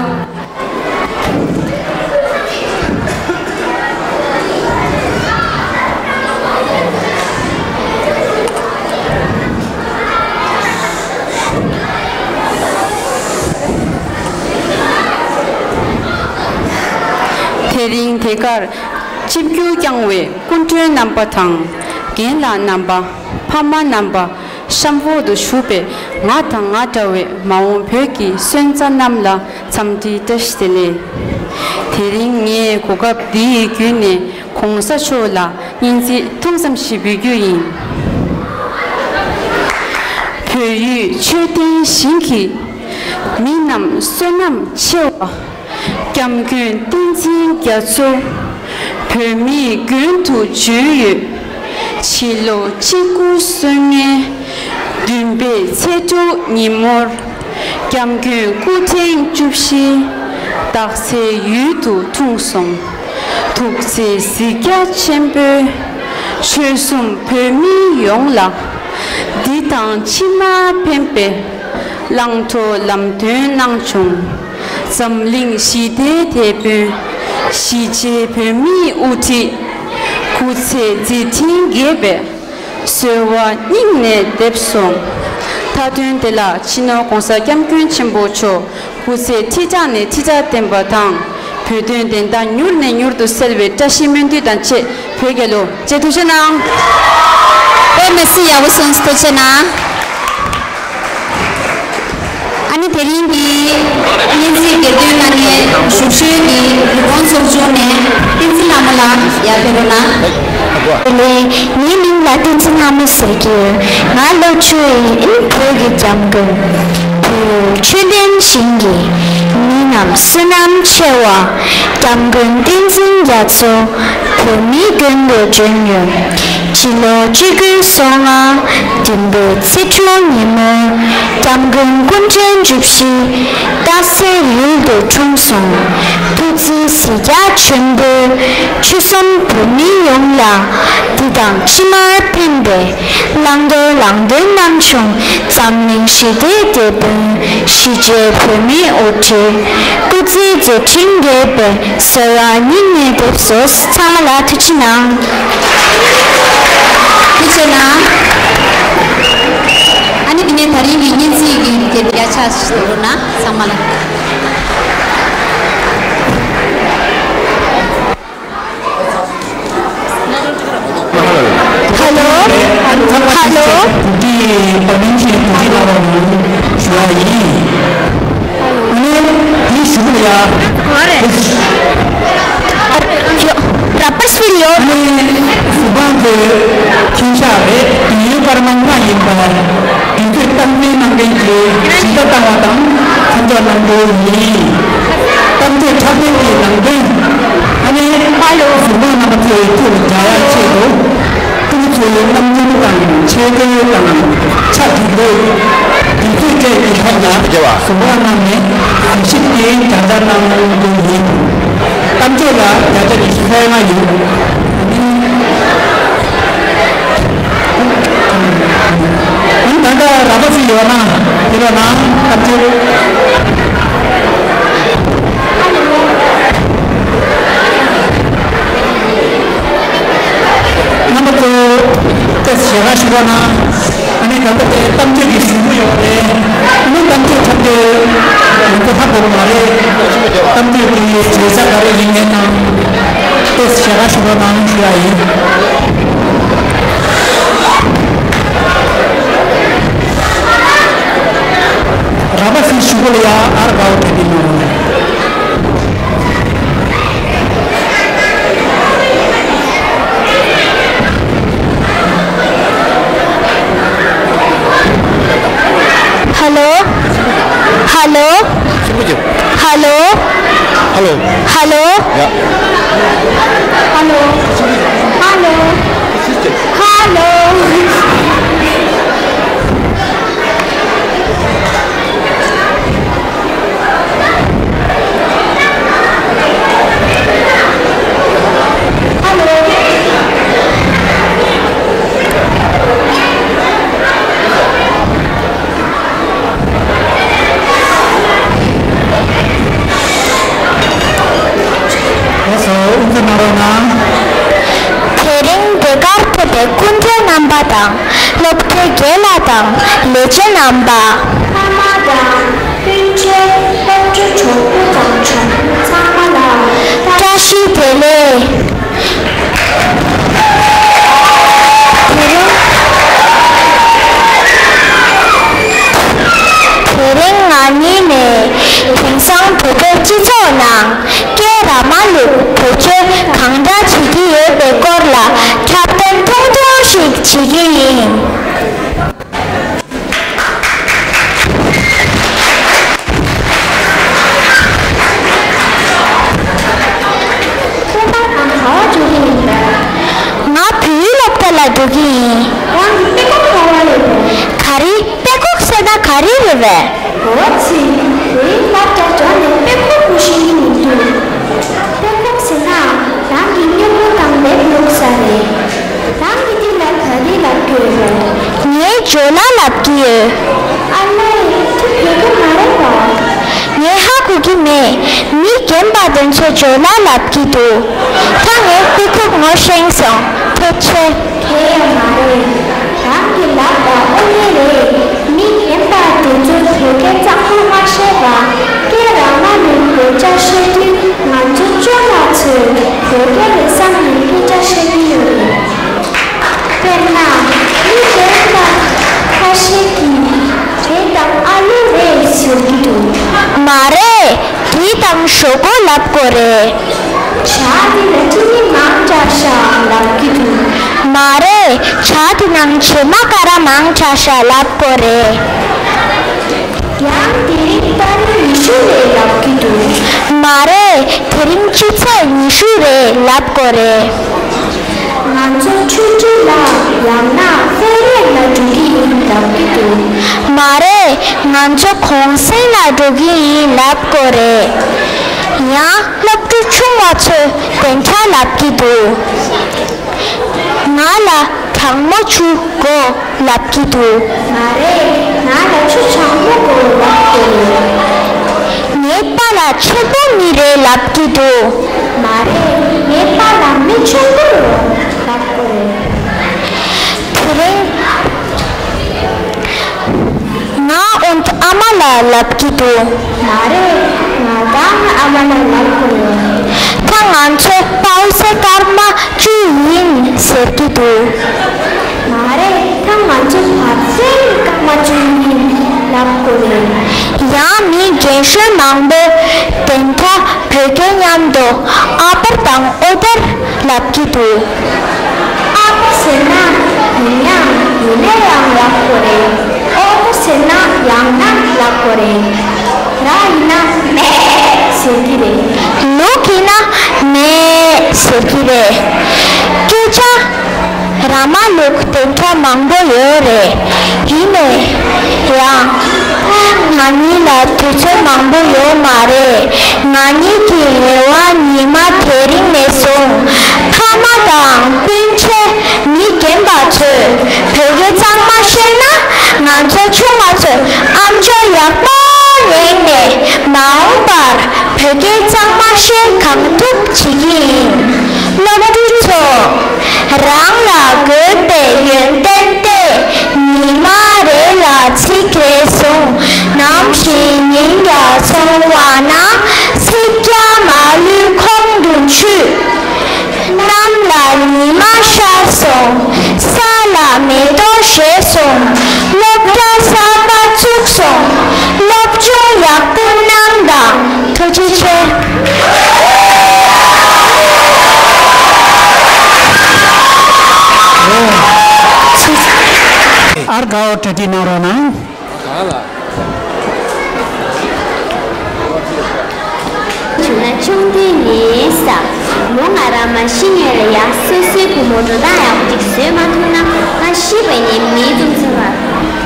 དེ་རིང་དེ་གར་ཆིབས་བསྒྱུར་བསྐྱངས་བའི་སྐུ་མགྲོན་རྣམ་པ་དང་། རྒན་ལགས་རྣམ་པ། ཕ་མ་རྣམ་པ། གཤམ་འོག་ཏུ་བཞུགས་པའི་ང་དང་ང་འདྲ་བའི་མ་འོངས་བོད་ཀྱི་སོན་རྩ་རྣམས་ལ་འཚམས་འདྲི་བཀྲ་ཤིས་བདེ་ལེགས། དེ་རིང་ངས་གོ་སྐབས་འདི་ཡི་བརྒྱུད་ནས་གོང་ས་མཆོག་ལ་སྙིང་ཚིག་ཐུང་ཙམ་ཞིག་འབུལ་རྒྱུ་ཡིན། བོད་ཡུལ་ཆོས་ལྡན་ཞིང་གི་མི་རྣམས་བསོད་ནམས་ཆེ་བ། སྐྱབས་མགོན་བསྟན་འཛིན་རྒྱ་མཚོ། བོད་མིའི་མགོན་དུ་བྱོན་ཡོད། ཕྱི་ལོ་གཅིག་དགུ་སོ་ལྔའི་བདུན་པའི་ཚེས་དྲུག་ཉིན་མོར། སྐྱབས་མགོན་སྐུ་ཕྲེང་བཅུ་བཞི་སྟག་འཚེར་ཡུལ་དུ་འཁྲུངས་སོང་། ཐུགས་བརྩེ་གཟིགས་རྒྱ་ཆེན་པོས། ཆོལ་གསུམ་བོད་མི་ཡོངས་ལ། འདི་དང་ཕྱི་མར་ཕན་པའི། བླང་དོར་ལམ་སྟོན་གནང་བྱུང་། འཛམ་གླིང་ཞི་བདེའི་དེད་དཔོན། གཞིས་བྱེས་བོད་མིའི་དབུ་ཁྲིད། སྐུ་ཚེ་མཛད་འཕྲིན་རྒྱས་པའི། གསོལ་བ་སྙིང་ནས་འདེབས་སོང་། མཐའ་དོན་དེ་ལ་སྤྱི་ནོར་༧གོང་ས་༧སྐྱབས་མགོན་ཆེན་པོ་མཆོག་སྐུ་ཚེ་ཁྲི་ཕྲག་ནས་ཁྲི་ཕྲག་བརྟན་པ་དང་། བོད་དོན་བདེན་མཐའ་མྱུར་ནས་མྱུར་དུ་གསལ་བའི་བཀྲ་ཤིས་སྨོན་འདུན་དང་བཅས་བོད་རྒྱལ་ལོ། ཅེས་ཐུགས་རྗེ་གནང་། ཨོ་མ་སི། ཡག་པོ་སོང་། ཐུགས་རྗེ་གནང་། ཨ་ནི་དེ་རིང་གི་སྙན་ཚིག་གྱེར་འདོན་གནང་མཁན་བཞུགས་ཞོལ་གྱི་རི་བོང་ཚོགས་ཆུང་ནས་བསྟན་འཛིན་ལྷ་མོ་ལགས་ཡར་ཕེབས་རོགས་གནང་། ལགས། ངའི་མིང་ལ་བསྟན་འཛིན་ལྷ་མོ་ཟེར་གྱི་ཡོད། ང་སློབ་ཕྲུག་ཡིན། བོད་ཀྱི་སྐྱབས་མགོན། བོད་ཆོས་ལྡན་ཞིང་གི་མི་རྣམས་བསོད་ནམས་ཆེ་བ། སྐྱབས་མགོན་བསྟན་འཛིན་རྒྱ་མཚོ། བོད་མིའི་མགོན་དུ་བྱོན་ཡོད། སྤྱི་ལོ་གཅིག་དགུ་སོ་ལྔ་བདུན་པའི་ཚེས་དྲུག་ཉིན་མོར། སྐྱབས་མགོན་སྐུ་ཕྲེང་བཅུ་བཞི་སྟག་འཚེར་ཡུལ་དུ་འཁྲུངས་སོང་། ཐུགས་བརྩེ་གཟིགས་རྒྱ་ཆེན་པོས། ཆོལ་གསུམ་བོད་མི་ཡོངས་ལ། འདི་དང་ཕྱི་མར་ཕན་པའི། བླང་དོར་ལམ་སྟོན་གནང་བྱུང་། འཛམ་གླིང་ཞི་བདེའི་དེད་དཔོན། གཞིས་བྱེས་བོད་མིའི་དབུ་ཁྲིད། སྐུ་ཚེ་མཛད་འཕྲིན་རྒྱས་པའི། གསོལ་བ་སྙིང་ནས་འདེབས་སོ། ཚང་མ་ལ་ཐུགས་རྗེ་གནང་། ཐུགས་རྗེ་གནང་། ཨ་ནི་དེ་ནས་དེ་རིང་གི་སྙན་ཚིག་གི་དེབ་ཡར་ཕྱག་ཞུ་རོགས་གནང་། ཚང་མ་ལ། ཧ་ལོ། ཧ་ལོ། བུ་ཁྲིད་པ་མིང་ཆེན་བུ་ཁྲིད་ལགས་ལ་ཞུ་བ་ཡིན། ཨ་ནི་ དུས་ཚོད་སྟངས་འཛིན་གནང་མཁན་གྱི་གཞི་རྩ་བཏང་བ་དང་མཚམས་འཇོག་གནང་རྒྱུ་ཡིན། གཏམ་བརྗོད་འཁྲབ་སྟོན་གྱི་ནང་དོན། ཨ་ནི་ཧ་ལོ། གཟིགས་མོ་རྣམ་པ་ཚོའི་ཐུགས་ལ་འཇགས་ཡག་ཆེད་དུ། ཕྲུ་གུ་ཚོའི་རྣམ་འགྱུར་དང་ཆས་གོས་དང་ཆ་དེ་ཚོའི་དུས་ཚོད་སྤྲད་ཀྱི་ཐོག་ལ་གཟིགས་མོ་གནང་ནས་གཟིགས་ཞིབ་ཀྱིས་བརྒྱ་ཆ་གནང་རྒྱུ་ཡིན། གཏམ་བརྗོད་ལ་བརྒྱ་ཆ་ཉི་ཤུ་རྩ་ལྔ་ཡོད། ཨ་ནི་ད་ལྟ་ར་བ་ཚོ་ཡོད་ན་དེ་ལ་ན་སྐབས་དེར། རྣམ་པ་ཚོ་ཏོག་ཙམ་ཞལ་ཁ་ཞུ་རོགས་གནང་། ཨ་ནི་ད་ལྟ་དེ་གཏམ་བརྗོད་ཀྱི་གཟིགས་མོ་ཡོད་རེད། ཨ་ནི་གཏམ་བརྗོད་འཁྲབ་སྟོན་ང་ཚོ་ཧ་གོ་གི་མ་རེད། གཏམ་བརྗོད་ཀྱི་བྱེད་ས་ག་རེ་ཡིན་མིན་དང་། ཏོག་ཙམ་ཞལ་ཁ་ཞུ་རོགས་གནང་ཞུ་ཡ་ཡིན། ར་བ་སི་ཞུ་གོ་ལ་ཡ་ཨར་བའོ་དེ་དེ་ནོ། ཧ་ལོ། ཧ་ལོ། ཆེན་པོ་ཅིག་ཧ་ལོ། ཧ་ལོ། ཧ་ལོ། ཡ། ཧ་ལོ། ཧ་ལོ། ཧ་ལོ། ཧ་ལོ། ལགས་སོ། དབུ་འཛུགས་གནང་རོགས་གནང་། དེ་རིང་འདི་གར་ཕེབས་པའི་སྐུ་མགྲོན་རྣམ་པ་དང་། སློབ་གྲྭའི་རྒན་ལགས་དང་ལས་བྱེད་རྣམ་པ། ཕ་མ་དང་སྤུན་མཆེད། སློབ་ཕྲུག་གྲོགས་པོ་དང་གྲོགས་མོ་ཚང་མ་ལ་བཀྲ་ཤིས་བདེ་ལེགས། དེ་རིང་དེ་རིང་ང་གཉིས་ནས་དེང་སང་བོད་པའི་སྤྱི་ཚོགས་ནང་སྐད་ར་མ་ལུག་བེད་སྤྱོད་གང་འདྲ་བྱེད་ཀྱི་ཡོད་པའི་སྐོར་ལ་འཁྲབ་སྟོན་ཐུང་ཐུང་ཞིག་བྱེད་ཀྱི་ཡིན། སྐད་གྲགས་དང་ག་བ་འགྲོ་གི་ཡིན་པས། ང་བོད་ཡིག་སློབ་གྲྭ་ལ་འགྲོ་གི་ཡིན། རང་གི་དཔེ་ཁོག་ག་བ་རེད་པས། ག་རེ། དཔེ་ཁོག་ཟེར་ན་ག་རེ་རེད་པས། འོ་ཙི། དེ་རིང་སློབ་གྲྭ་འགྲོ་ནས་དཔེ་ཁོག་པོ་ཤེས་ཀྱི་མི་འདུག་དཔེ་ཁོག་ཟེར་ན་རང་གི་སྨྱུ་གུ་དང་ལེབ་བླུགས་ས་རེད། རང་གི་དེ་ལ་ག་རེ་ལབ་ཀྱི་ཡོད་པས། ངས་ཇོ་ལ་ལབ་ཀྱི་ཡོད། ཨ་ལས། དེ་བོད་སྐད་མ་རེད་པ། ངས་ཧ་གོ་གི་མེད། མི་རྒན་པ་དེ་ཚོས་ཇོ་ལ་ལབ་ཀྱི་འདུག་ད་ངས་དཔེ་ཁོག་ངོ་ཤེས་སོང་། ཐུགས་རྗེ་ཆེ། དེ་ཡང་མ་རེད། རང་གིས་ལབ་པ་དངོས་གནས་རེད། མི་རྒན་པ་དེ་ཚོས་བོད་སྐད་གཙང་མ་མ་ཤེས་པ། སྐད་ར་མ་ལུག་བེད་སྤྱོད་བྱེད་དུས་ང་ཚོ་ཅོ་ལགས་ཚོས་བོད་སྐད་རེད་བསམ་ནས་སྐད་ཆ་བཤད་ཀྱི་ཡོད་རེད། དཔེར་ན། མི་གཞན་དག་ཁ་ཤས་ཀྱིས་དེ་དང་ཨ་ལུ་རེད་ཟེར་གྱི་འདུག་མ་རེད། དེ་དང་ཞོག་ཁོག་ལབ་དགོས་རེད། བྱ་དེ་ལ་སྤྲིན་མིག་མང་དྲགས་ཤག་ལབ་ཀྱི་འདུག་མ་རེད། བྱ་དེ་ནང་བྱེ་མ་ཀ་ར་མང་དྲགས་ཤག་ལབ་དགོས་རེད། ཡང་དེ་རིང་ཏ་རིག་ཉི་ཤུ་རེད་ལབ་ཀྱི་འདུག་མ་རེད། དེ་རིང་སྤྱི་ཚེས་ཉི་ཤུ་རེད་ལབ་དགོས་རེད། ང་ཚོ་འཕྲུལ་སྒྲིག་ལ་ཡང་ན་ཕེ་རེད་ལ་འགྲོ་གི་ཡིན་ལབ་ཀྱི་འདུག་མ་རེད། ང་ཚོ་གུང་སེང་ལ་འགྲོ་གི་ཡིན་ལབ་དགོས་རེད། ཡང་སློབ་ཕྲུག་ཆུང་བ་ཚོས་བདེན་ཆ་ལབ་ཀྱི་འདུག་ང་ལ་གྲང་མོ་ཆུ་དགོས་ལབ་ཀྱི་འདུག་མ་རེད། ང་ལ་ཆུ་གྲང་མོ་དགོས་ལབ་ཀྱི་རེད། ངའི་པཱ་ལགས་ཆེན་པོ་མི་རེད་ལབ་ཀྱི་འདུག་མ་རེད། ངའི་པཱ་ལགས་མི་ཆེན་པོ་རེད་ལབ་ཀྱི་རེད། དེ་རིང་ང་འོ་ན་ཨ་མ་ལ་ལབ་ཀྱི་འདུག་མ་རེད། ང་ད་ང་ཨ་མ་ལ་ལབ་དགོས་ཡོད། ད་ང་ཚོ་པའུ་སེ་སྐར་མ་བཅུ་ཡིན་ཟེར་གྱི་འདུག་མ་རེད། ད་ང་ཚོ་བར་གསེང་སྐར་མ་བཅུ་ཡིན་ལབ་དགོས་རེད། ཡང་མི་རྒན་གཞོན་མང་པོས་བདེན་མཐའ་བོད་སྐད་མཉམ་དུ་ཨ་པར་དང་ཨོ་དར་ལབ་ཀྱི་འདུག་ཨ་པར་ཟེར་ན་ཡིན་ཡང་ ཡིན་ན་ཡང་ཡག་པོ་རེད། ཨོ་མོ་ཟེར་ན་ཡང་ན་ཡག་པོ་རེད། ར་ཡིན་ན་མེད་ཟེར་གྱི་རེད། ལུག་ཡིན་ན་མེད་ཟེར་གྱི་རེད། སྐད་ཆ་ར་མ་ལུག་དེ་འདྲ་མང་པོ་ཡོད་རེད། ཡིན་ནའི་ཡང་ང་གཉིས་ལ་དུས་ཚོད་མང་པོ་ཡོད་མ་རེད། ང་གཉིས་ཀྱི་རེ་བ་ཉི་མ་དེ་རིང་ནས་བཟུང་ཕ་མ་དང་སྤུན་མཆེད། མི་རྒན་པ་ཚོས་བོད་སྐད་གཙང་མ་ཤེས་ན་ང་ཚོ་ཆུང་མ་ཚོས་ཨམ་ཅོག་ཡག་པོ་ཉན་ནས་མ་འོངས་པར་བོད་སྐད་གཙང་མ་ཤེས་གང་ཐུབ་བྱེད་ཀྱི་ཡིན། སློབ་ཕྲུག་ཚོ། རང་ལ་དགོས་པའི་ཡོན་ཏན་ཏེ། ཉི་མ་རེ་ལ་ཚིག་རེ་གསུང་། ནམ་ཞིག་ཉིན་རྒྱ་སོང་བ་ན། ཚིག་རྒྱ་མ་ལུས་ཁོང་དུ་ཆུད། གནམ་ལ་ཉི་མ་ཤར་སོང་། ས་ལ་མེ་ཏོག་བཞད་སོང་། སློབ་གྲྭ་གསར་པ་བཙུགས་སོང་། སློབ་སྦྱོང་ཡག་པོ་གནང་དང་། ཐུགས་རྗེ་ཆེ། ཨར་དགའ་བོ་གྲ་སྒྲིག་གནང་རོགས་གནང་། གང་ལ། བྱུང་ན་ཆུང་དུས་ནས་ས། མོ་ང་རང་མ་ཤི་སྔོན་ལ་ཡ་སོ་སོའི་བུ་མོ་འགྲོ་སྟངས་ཡག་པོ་ཅིག་བཟོས་མ་ཐུབ་ན། ང་ཤི་བའི་ནས་མིའི་འཛུམ་ཚོར་བ།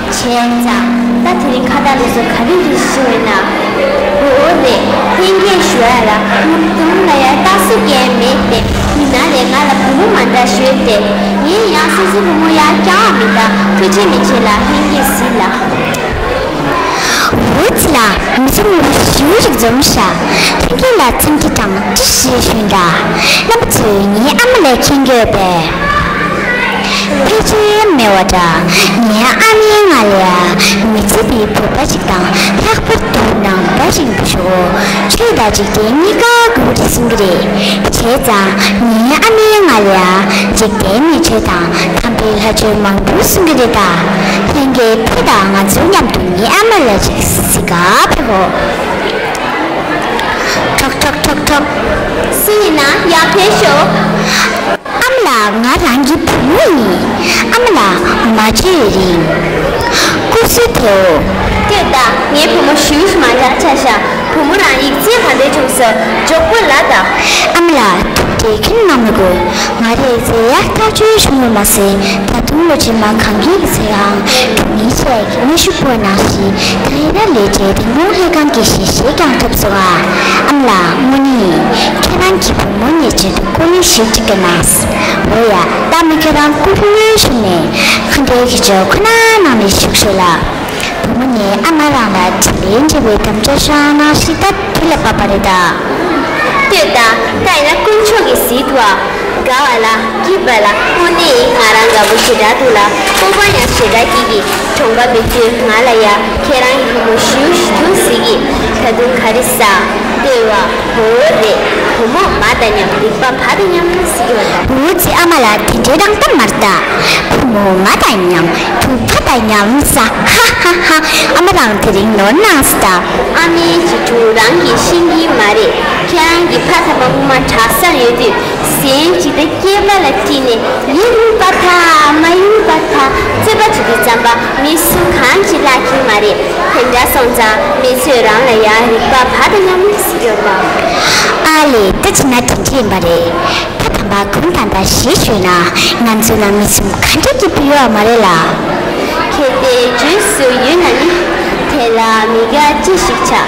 བྱས་ཙང་ད་དེ་རིང་ཁ་བརྡ་དེ་ཚོ་ག་རེ་རེད་ཞུ་བས་ན། འོ་རེད། ལྷན་རྒྱས་ཞུ་ཡ་ལ་ངུ་དུང་ལ་ཡ་ལྟ་སུ་གས་མེད་དེ། མི་ན་རེ་ང་ལ་བུ་མོ་མ་འདྲ་ཞུས་ཏེ། ངས་ཡང་སོ་སོའི་བུ་མོ་ཡ་རྐྱང་བ་མི་འདྲ། ཐུགས་རྗེ་མི་ཆེ་ལ་ལྷན་རྒྱས་གཟིགས་ལ། འུ་ཙི་ལ་མི་ཚེ་མི་བོ་ཞིའུ་ཞིག་འཛོམས་ཤག་ལྷན་རྒྱས་ལ་འཚམས་འདྲི་དང་བཀྲ་ཤིས་བདེ་ལེགས་ཞུ་འདྲ། རྣམ་པ་ཚོས་ངའི་ཨ་མ་ལ་མཁྱེན་གྱི་ཡོད་པས། ཕལ་ཆེར་མེད་པ་འདྲ། ངའི་ཨ་མས་ང་ལ་མི་ཚེ་འདི་བོད་པ་ཞིག་དང་ལྷག་པར་དུ་ནང་པ་ཞིག་འདུག་ཤོག་ཆོས་དང་འཇིག་རྟེན་གཉིས་ཀ་དགོས་རེད་གསུང་གི་རེད། བྱས་ཙང་ངའི་ཨ་མས་ང་ལ་འཇིག་རྟེན་མི་ཆོས་དང་དམ་པའི་ལྷ་ཆོས་མང་པོ་གསུང་གི་རེད་ད། ལྷན་རྒྱས་ཕེབས་དང་ང་ཚོ་མཉམ་དུ་ངའི་ཨ་མ་ལ་ཅིག་གཟིགས་ག་ཕེབས་འོ། ཁྲོག་ཁྲོག་ཁྲོག་ཁྲོག་སུ་ཡིན་ན་ཡར་ཕེབས་ཤོག་ཨ་མ་ལགས། ང་རང་གི་བུ་མོ་ཡིན། ཨ་མ་ལགས། མ་བརྗེད་རིང་། སྐུ་གཟུགས་དེའོ། ལྟོས་དང་། ངའི་བུ་མོ་ཞུ་ཞུ་མ་འདྲ་ཆ་ཤག་བུ་མོ་རང་ཡིག་ཚད་ག་འདྲ་བྱུང་སོང་། མགྱོགས་པོ་ལབ་དང་། ཨ་མ་ལགས། ཐུགས་ཁྲལ་གང་ཡང་གནང་མི་དགོས། ང་རའི་ཚེ་ཡག་ཐག་ཆོད་བྱུང་ཡོད་མ་ཟད། ད་དུང་ལོ་རྗེས་མ་གང་གི་ཚེ་ཡང་སྒྲུབ་ནི་བྱས་ཀྱི་སྙན་ཞུ་པོ་ནང་བཞིན་ད་ཡིན་ན་ལས་བྱེད་བདེ་སྲུང་ལྷན་ཁང་གི་ཞལ་བཞེས་ཀྱང་ཐོབ་སོང་ཨ། ཨ་མ་ལགས། དངོས་གནས་ཁྱེད་རང་གི་བུ་མོ་ངའི་ཆེད་དུ་སྐུ་ལས་ཞིབ་ཅིག་གནང་། འོ་ཡ། ད་མི་ཁྱེད་རང་སྐུ་ལས་ཞུ་ནས་ཁ་འདོན་གྱི་ཆོག་ཁོ་ན་ནང་ནས་བཞུགས་ཤོག་ལ། བུ་མོ་ནས་ཨ་མ་རང་ལ་དྲིན་ལན་འཇལ་བའི་དམ་བཅའ་བཞག་ན་ཞིག་ད་དུས་ལ་བབ་པ་རེད་ད། ལྟོས་དང་། ད་ཡིན་ན་དཀོན་མཆོག་གིས་གཟིགས་འདུག་ཨ། དགའ་བ་ལ་སྐྱིད་པ་ལ་དངོས་གནས་ང་རང་དགའ་པོ་ཞེ་དྲག་འདུག་ལ། སྤོབས་པ་ཡང་ཞེ་དྲག་སྐྱེས་ཀྱི། གྲོངས་པ་མེད་དུས་ང་ལ་ཡ་ཁྱེད་རང་གི་བུ་མོ་ཞུ་ཞུ་ཟེར་གྱི། ད་དུང་ག་རེ་ཟ། ལྟོས་བ། འོ་རེད། བུ་མོ་མ་དང་མཉམ་རིག་པ་བ་དང་མཉམ་ཟེར་གྱི་བ་དང་། འུ་ཙི་ཨ་མ་ལགས། དེ་འདྲའི་རང་གཏམ་མ་རེད་ད། བུ་མོ་མ་དང་མཉམ་དུ་བ་དང་མཉམ་ཟ། ཧ་ཧ་ཧ། ཨ་མ་རང་དེ་རིང་ནོར་སྣང་སོང་ད། ཨ་མའི་བྱི་ཕྲུག་རང་གིས་ཤེས་ཀྱི་མ་རེད། ཁྱེད་རང་གི་ཕ་དམ་པ་སྔོན་མ་གྲྭ་སར་ཡོད་དུས་གཟན་ཅིག་དང་སྐེད་པ་ལ་དཀྲིས་ནས་ཡིན་པ་ཐག་མ་ཡིན་པ་ཐག་རྩོད་པ་བྱེད་དུས་ཙམ་པ་མི་སུ་གང་ཅིག་བརླག་གི་མ་རེད། དེ་འདྲ་སོང་ཙང་མི་ཚོས་རང་ལ་ཡང་རིག་པ་བ་དང་མཉམ་ཟེར་གྱི་ཡོད་པ། ཨ་ལས། ད་བྱས་ན་དེ་འདྲ་ཡིན་པ་རེད། ད་དམ་པ་གུང་ཐང་ད་ཞེས་ཞུས་ན་ང་ཚོ་ནང་མི་གསུམ་ག་འདྲ་སྐྱིད་པོ་ཡོད་མ་རེད་ལ། གལ་ཏེ་རྗེས་སུ་ཡོད་ན་ནི། དེ་ལ་མི་དགའ་ཅི་ཞིག་བྱ།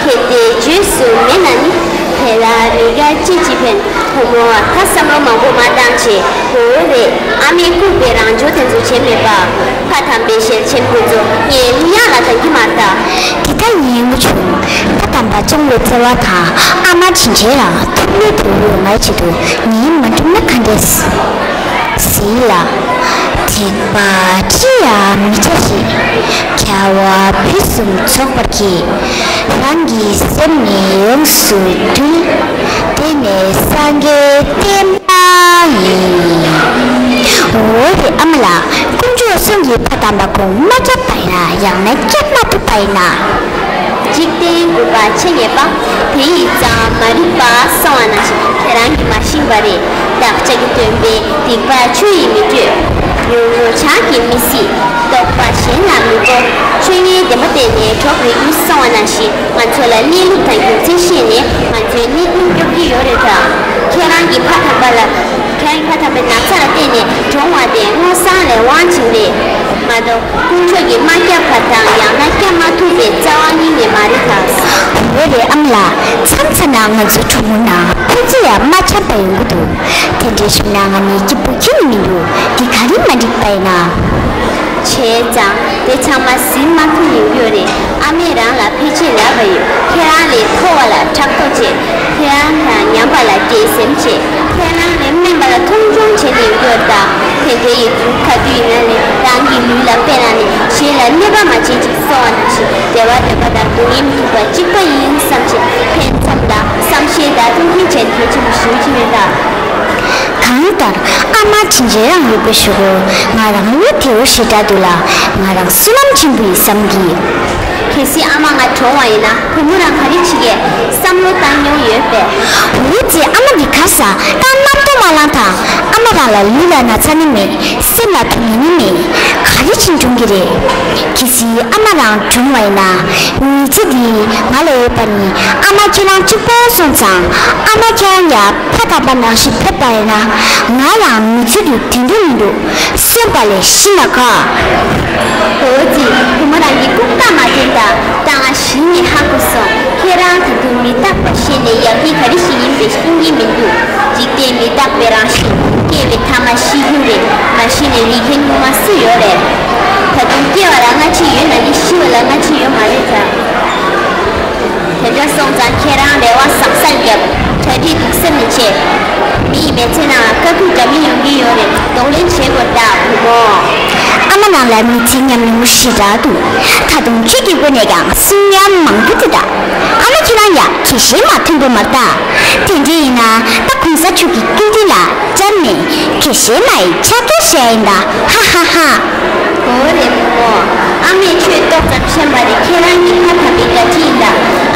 གལ་ཏེ་རྗེས་སུ་མེད་ན་ནི། དེ་ལ་མི་དགའ་ཅི་ཅི་ཕན། བུ་མོ་ད་བསམ་བློ་མང་པོ་མ་བཏང་བྱས། འོ་རེད། ཨ་མས་བསྐུར་བའི་རང་སྦྱོང་དེ་ཚོ་བྱས་མེད་པ། ཕ་དམ་པའི་ཞལ་ཆེམས་དེ་ཚོ་ངས་གླུ་དབྱངས་ལ་གཏང་གི་མ་རེད་ད། དེ་ལྟ་ཡིན་ངུ་བྱུང་། ད་དམ་པ་སྐྱོང་བའི་བརྩེ་བ་དང་ཨ་མ་དྲིན་ཆེན་རང་ཐུགས་ལས་བུ་ལུས་ངའི་ཆེད་དུ་ངས་མ་འགྲུབ་ན་ག་འདྲས། ཟིལ་ལ། སྡིག་པ་ཅི་ཡང་མི་བྱ་ཞིག་རྒྱལ་བ་ཕུན་སུམ་ཚོགས་པར་བགྱི། རང་གི་སེམས་ནི་ཡོངས་སུ་འདུལ། དེ་ནི་སངས་རྒྱས་བསྟན་པ་ཡིན། འོ་རེད་ཨ་མ་ལགས། དཀོན་མཆོག་གསུམ་གྱི་ཕ་དམ་པ་ཁོང་མ་སྐྱབས་པ་ཡིན་ན་ཡང་ན་སྐྱབས་མ་ཐུབ་པ་ཡིན་ན། འཇིག་རྟེན་རྒུད་པ་ཆེ་ཉེས་པ། དེ་ཡིས་ཙམ་མ་རིག་པ་གསང་བ་ནང་བཞིན་ཁྱེད་རང་གིས་མ་ཤེས་པ་རེད། བདག་ཅག་གི་སྟོན་པའི་སྡིག་པ་ཆུ་ཡིས་མི་གཅོད། ཡོང་ཡོང་ཆགས་ཀྱིས་མི་སྲིད། རྟོག་པ་གཞན་ལ་མི་གཏོང་། ཆོས་ཉིད་བདེན་པ་བསྟན་ནས་གྲོགས་རིག་གུས་གསང་བ་ནང་བཞིན། ང་ཚོ་ལ་གནས་ལུགས་དང་རྒྱུ་མཚན་ཤེས་ནས། ང་ཚོའི་གནད་དོན་སྐྱོབ་ཀྱི་ཡོད་རེད་ད། ཁྱེད་རང་གི་ཕ་དམ་པ་ལ། ཁྱེད་རང་གི་ཕ་དམ་པའི་ན་ཚ་ལ་བརྟེན་ནས་གྲོངས་པ་དེ་སྔོ་བསངས་ལས་དབང་ཅིག་རེད་མ་གཏོགས། དཀོན་མཆོག་གིས་མ་བསྐྱབས་པ་དང་། ཡང་ན་བསྐྱབས་མ་ཐུབ་པའི་རྩ་བ་ཉིད་ནས་མ་རེད་ད། འོ་རེད། ཨ་མ་ལགས། མཚམས་མཚམས་ན་ང་ཚོའི་གྲོགས་མོ་ནང་ཁོ་ཚོ་ཡང་མ་འཆམ་པ་ཡོང་གི་འདུག། དེ་འདྲའི་ཞུ་ན་ང་ནི་སྐྱིད་པོ་ཁྱོན་ནས་མི་འདུག། འདི་ག་རེ་མ་འགྲིག་པ་ཡིན་ན། བྱས་ཙང་དེ་ཚང་མ་ཟིན་མ་ཐུབ་ཡོང་གི་ཡོད་རེད། ཨ་མས་རང་ལ་ཕལ་ཆེར་ལབ་པ་ཡོད། ཁྱེད་རང་ལས་མཐོ་བ་ལ་ཕྲག་དོག་བྱེད། ཁྱེད་རང་དང་ཉམས་པ་ལ་འགྲན་སེམས་བྱེད། ཁྱེད་རང་ལས་དམན་པ་ལ་མཐོང་ཆུང་བྱེད་ནས་ཡོད་ད། དེ་འདྲའི་ཡོད་དུས་ག་དུས་ཡིན་ན་ནི་རང་གི་ལུས་ལ་དཔེ་ལ་ནི་གཞན་ལ་གནོད་པ་མ་བྱེད་ཅིག་གསུངས་པ་ནང་བཞིན། བདེ་བ་འདོད་པ་དང་སྡུག་བསྔལ་མི་འདོད་པ་གཅིག་པ་ཡིན་བསམ་བྱས། ཕན་ཚུན་ལ་བསམ་ཤེས་དང་མཐོང་ཆེན་བྱེད་མཁན་ཆེན་པོ་ཞེ་པོ་ཅིག་རེད་ད། གང་ལྟར་ཨ་མ་དྲིན་ཆེན་རང་ཡོད་པའི་གཞུག་གུ་ང་རང་ལོ་དེ་འུ་ཞེ་དྲག་འདུག་ལ། ང་རང་བསོད་ནམས་ཆེན་པོ་ཡིན་བསམ་གི། གལ་སྲིད་ཨ་མ་ང་གྲོངས་པ་ཡིན་ན་བུ་མོ་རང་ག་རེ་བྱེད་ཀྱི་བསམ་བློ་བཏང་མྱོང་ཡོད་པས། འུ་ཚོའི་ཨ་མ་འདི་ག་ས་ད་མནར་གཏོང་མ་ལངས་དང་། ཨ་མ་རང་ལ་ལུས་ལ་ན་ཚ་ནི་མེད། སེམས་ལ་དོན་ནི་མེད། ག་རེ་བྱེད་འགྲོ་གི་རེད། གལ་སྲིད་ཨ་མ་རང་གྲོངས་པ་ཡིན་ན། མི་ཚེ་འདི་ང་ལ་ཡོད་པ་ནི་ཨ་མ་ཁྱེད་རང་གཅིག་པོ་སོང་ཙང་། ཨ་མ་ཁྱེད་རང་ཡང་ཕ་དམ་པ་ནང་བཞིན་ཕེབས་པ་ཡིན་ན། ང་ལའང་མི་ཚེ་འདི་དེ་འདྲ་མི་འདུག། གསོན་པ་ལས་ཤི་ན་དགའ། འོ་ཙི། བུ་མོ་རང་གི་ལྐུགས་རྟགས་མ་བསྟན་ད། ད་ང་གཞི་ནས་ཧ་གོ་སོང་། ཁྱེད་རང་ད་དུང་མི་རྟག་པ་ཤེས་ནས་ཡག་གི་ག་རེ་ཞིག་ཡིན་པའི་ཤེས་ཀྱི་མི་འདུག། འཇིག་རྟེན་མི་རྟག་པའི་རང་བཞིན། སྐྱེ་བའི་ཐ་མ་ཤི་རྒྱུ་རེད། མ་ཤི་ནས་རིག་མཁན་དངོས་མ་སུ་ཡོད་རེད། ད་དུང་སྐྱེ་བ་ལ་སྔ་ཕྱི་ཡོད་ན་ནི་ཤི་བ་ལ་སྔ་ཕྱི་ཡོད་མ་རེད་ད། དེ་འདྲ་སོང་ཙང་ཁྱེད་རང་རེ་བ་བཟང་སར་བརྒྱབ། གྲ་སྒྲིག་སྡུག་སེམས་མི་བྱེད། མི་ཡི་མི་ཚེ་ནང་ལ་དཀའ་སྡུག་འདྲ་མིན་ཡོང་གི་ཡོད་རེད། གདོང་ལེན་བྱེད་དགོས་ད་བུ་མོ། ཨ་མ་ནང་ལ་མི་ཚེ་ཉམས་མྱོང་ཞེ་དྲག་འདུག། ད་དུང་ཁྱེད་ཀྱི་སྒོ་ནས་ཀྱང་གསུང་ཡ་མང་པོ་འདུག་ད། ཨ་མ་ཁྱེད་རང་ཡ་དགེ་བཤེས་མ་མཐུན་པོ་མ་རེད་ད། དེ་འདྲ་ཡིན་ན་ད་གོང་ས་མཆོག་གི་སྐུ་མདུན་ལ་བཅར་ནས་དགེ་བཤེས་མ་ཡི་ཕྱག་རྒྱ་བཞེས་ཡིན་ད། ཧ་ཧ་ཧ། འོ་རེད་བུ་མོ། ཨ་མས་ཆོས་ཏོག་ཙམ་ཤེས་པ་རེད། ཁྱེད་རང་གི་ཕ་དམ་པའི་བཀའ་དྲིན་ཡིན་ད།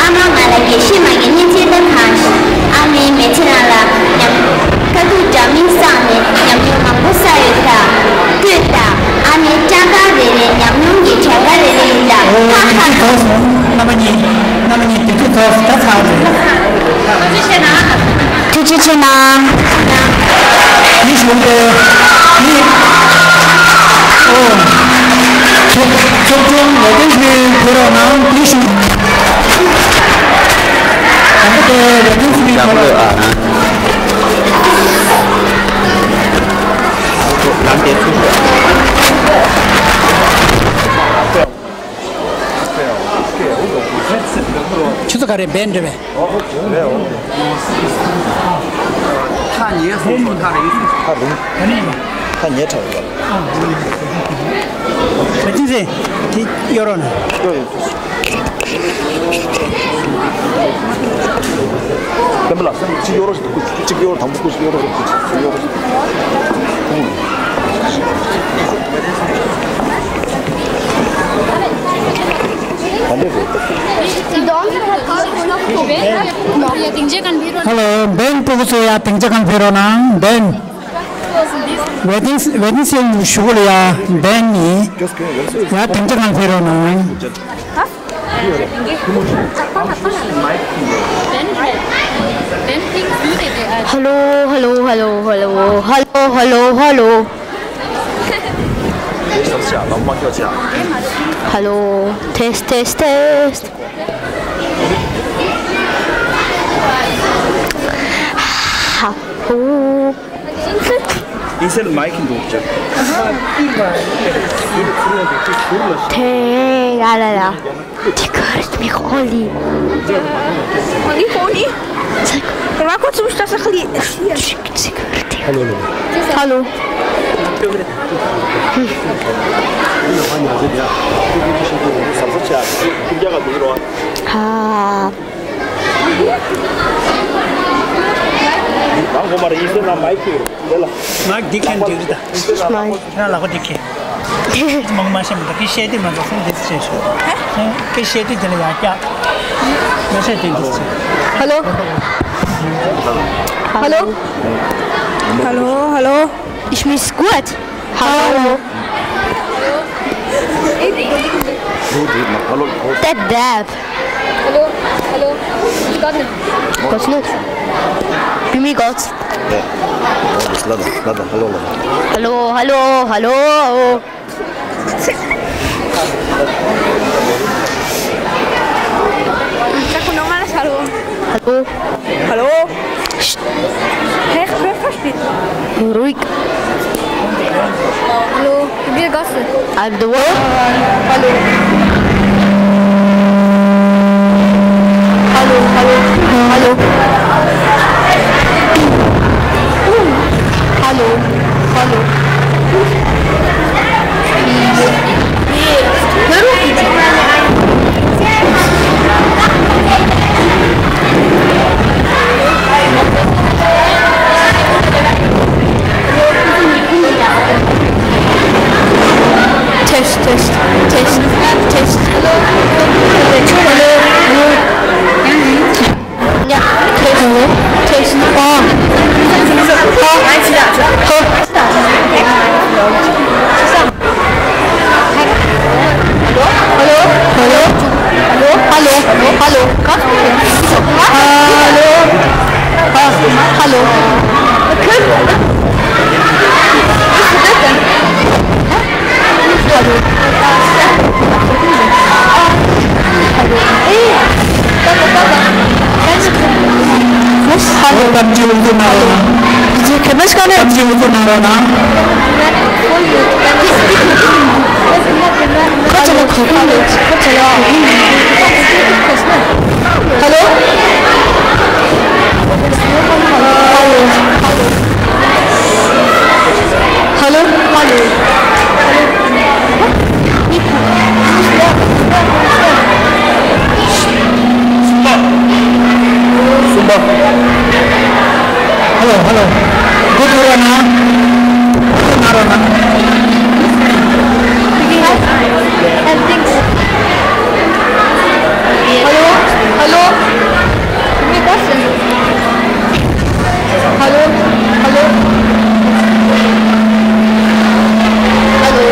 ཨ་མ་ང་ལ་དགེ་བཤེས་མ་གི་གཉེན་ཚན་ལྟ་གང་ཞིག། ཨ་མའི་མི་ཚེ་ནང་ལ་ཉམས། དཀའ་སྡུག་འདྲ་མིན་བསགས་ནས་ཉམས་མྱོང་མང་པོ་བསགས་ཡོད་ད། ལྟོས་དང་། ཨ་ནི་སྐྲ་དཀར་རེ་རེ་ཉམས་མྱོང་གི་བྲག་དཀར་རེ་རེ་ཡིན་ད། ཧ་ཧ་ཧ། རྣམ་པ་གཉིས། རྣམ་པ་གཉིས་དུས་ཚོད་ཚོགས་ད་ཚར་རེད། ཐུགས་རྗེ་ཆེ་གནང་། དེ་བཞིན་དུ་དེ་ཨོ་ཚོགས་ཚོགས་ཆུང་ལས་དོན་ཞུ་ཕེབས་རོགས་གནང་། དེ་བཞིན་དུ་དེ་ལས་དོན་ཞུ་ཕེབས་རོགས། ཁྱེད་ཚོ་ག་རེ་འབད་འདྲ་བས། ཐག་ཉེ་སོང་སོང་། ཐག་རིང་སོང་། ཐག་རིང་། ད་ནི་ཡིན་པ། ཐག་ཉེ་དྲགས་ཡོད་པ། ད་ཅི་ཟེར། དེ་གཡོ་རོགས་ན། གཡོ་ཡོད། སྟོན་པ་ལགས་སེ། གཅིག་གཡོ་རོགས་ཞིག། གཅིག་གཡོ་རོགས། དང་པོ་སྐུ་ཞིག་གཡོ་རོགས་ཞིག། གཡོ་རོགས་ཞིག། ད་འདྲས་རེད། ཧ་ལོ། འབེན། སྤུ་གུ་ཚོ་ཡ་སྡིངས་ཆ་སྒང་ཕེབས་རོགས་གནང་། འབེན། ཝེ་ཊིང་ཝེ་ཊིང་ཤེད་ཞུ་གི་ཡོད་ཡ། འབེན་ནི་ཡ་སྡིངས་ཆ་སྒང་ཕེབས་རོགས་གནང་། ཧ་ལོ། ཧ་ལོ། ཧ་ལོ། ཧ་ལོ། ཧ་ལོ། ཧ་ལོ། ཧ་ལོ། ཏེས་ཏེས་ཏེས། ཧ་ཧོ། ཨིན་སེལ་མའི་ཁི་འདུག་ཅག། དེ་ཡ་ལ་ལ། དེ་གར་མི་ཧོ་ལི། ཧོ་ལི་ཧོ་ལི། ར་ཁོ་ཚུམ་ཤ་ས་ཁ་ལི། ཧ་ལོ། ཧ་ལོ། ཧ། ང་འདི་ཁེན་འདི་རེད་ད། ཁྱེད་རང་ལག་པ་འདི་ཁེན། མང་མ་ཤེས་མི་འདུག། ཁྱེད་བཤད་དུས་མ་འདུག་སེམས་འདི་བྱས་ཤོག། ཁྱེད་བཤད་དུས་དེ་ལ་ཡར་བཀྱག། མ་བཤད་དུས་འདི་བྱས། Hallo? Hallo? Hallo, hallo. Ich muss gut. Hello. Hello. Hello. Hello. Hello. Hello. Hello. Hello. Hello. Hello. Hey, ruhig. Hallo, wie geht's? I'm the one. Hallo. Hallo, hallo, hallo. Hallo, hallo. Test, test, test, test. Hello, hello, hello. Test, test. Oh. Oh. Oh. Hello? Hello? Hello? Hello? Hello? Hello? Hello? Hello? Hello? Hello. ཁྱེད་ཚོ་ལ་གོ་སྐབས་མེད། ཁྱེད་ཚོ་ལ། Hello. Hello. Hello. Hello. གསུམ་པ། གསུམ་པ། Hello, hello. གོ་ཐུབ་ར་ན། གོ་ཐུབ་ན་ར་ན། Hello, hello. Give me a question. Hello, hello. Hello.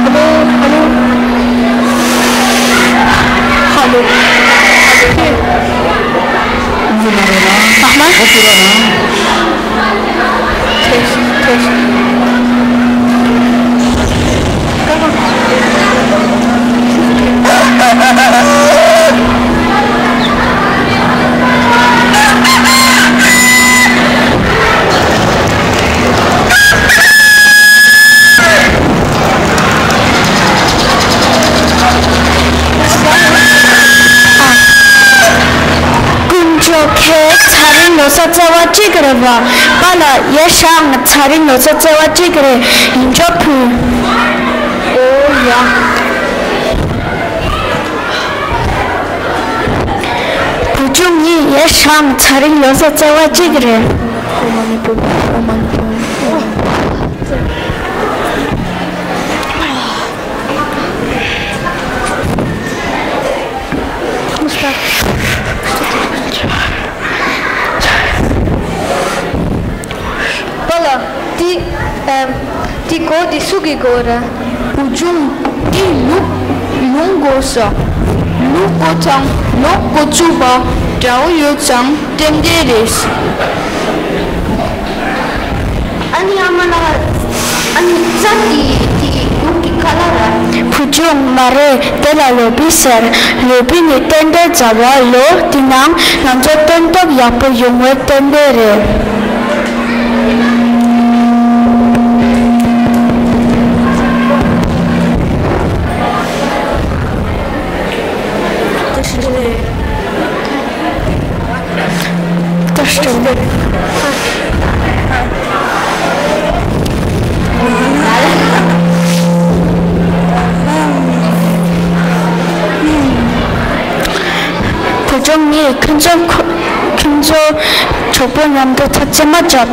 Hello, hello. Hello. Hello. Ahmad? Test, test. དཀོན་མཆོག་ཁྱེད་ཚེ་རིང་ལོ་གསར་བརྩེ་བ་གཅིག་རེད་བ། པཱ་ལགས་ཡར་བཞེངས། ཚེ་རིང་ལོ་གསར་བརྩེ་བ་གཅིག་རེད། ཡིན་ཆོག་ཕུལ། ཨོ་ཡ། བུ་ཆུང་ངས་ཡར་བཞེངས། ཚེ་རིང་ལོ་གསར་བརྩེ་བ་གཅིག་རེད། པཱ་ལགས། འདི། ཨེམ། འདི་མགོ་འདི་སུ་གི་མགོ་རེད། བུ་ཆུང་། འདི་ལུག་ལུང་མགོ་ཟེར། ལུག་མགོ་དང་ལོ་མགོ་བཅུ་པ་འདྲ་བོ་ཡོད་ཙང་ཏན་ཏན་རེད། ཨ་ནི་ཨ་མ་ལགས། ཨ་ནི་རྩྭ་འདི་འདི་ལུག་གི་ཁ་ལག་རེད། བུ་ཆུང་། མ་རེད། དེ་ལ་ལོ་པི་ཟེར། ལོ་པི་ནི་ཏན་ཏན་མཛའ་བ། ལོ་འདི་ནང་ང་ཚོ་སྟོན་ཐོག་ཡག་པོ་ཡོང་བའི་རྟེན་འབྲེལ་རེད། བུ་ཆུང་ངས་ཁྱེད་ཚོ་ཁྱེད་ཚོ་གྲོགས་པོ་མཉམ་དུ་ཐབས་ཆེན་མ་བྱབ།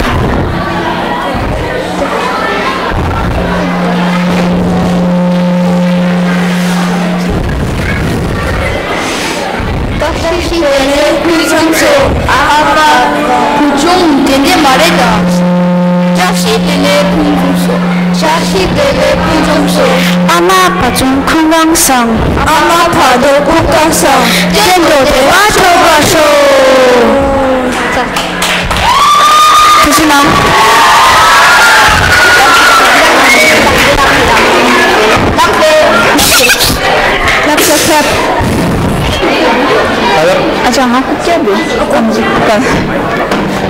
ཨ་མ་བུ་ཆུང་དེ་འདྲ་མ་རེད་ད། བཀྲ་ཤིས་བདེ་ལེགས་ཕུན་སུམ་ཚོགས། བཀྲ་ཤིས་བདེ་ལེགས་ཕུན་སུམ་ཚོགས། ཨ་མ་བུ་ཆུང་སྐུ་ཁམས་བཟང་། ཨ་མ་བར་དོ་སྐུ་ཁམས་བཟང་། གཏན་དུ་བདེ་བ་འབྱོར་བར་ཤོག། ཐུགས་རྗེ་གནང་། ལགས་སོ་ཁྱབ། ཨ་ཅག་ང་ཁུག་ཀྱག་འདུག་ཨ་ཅག་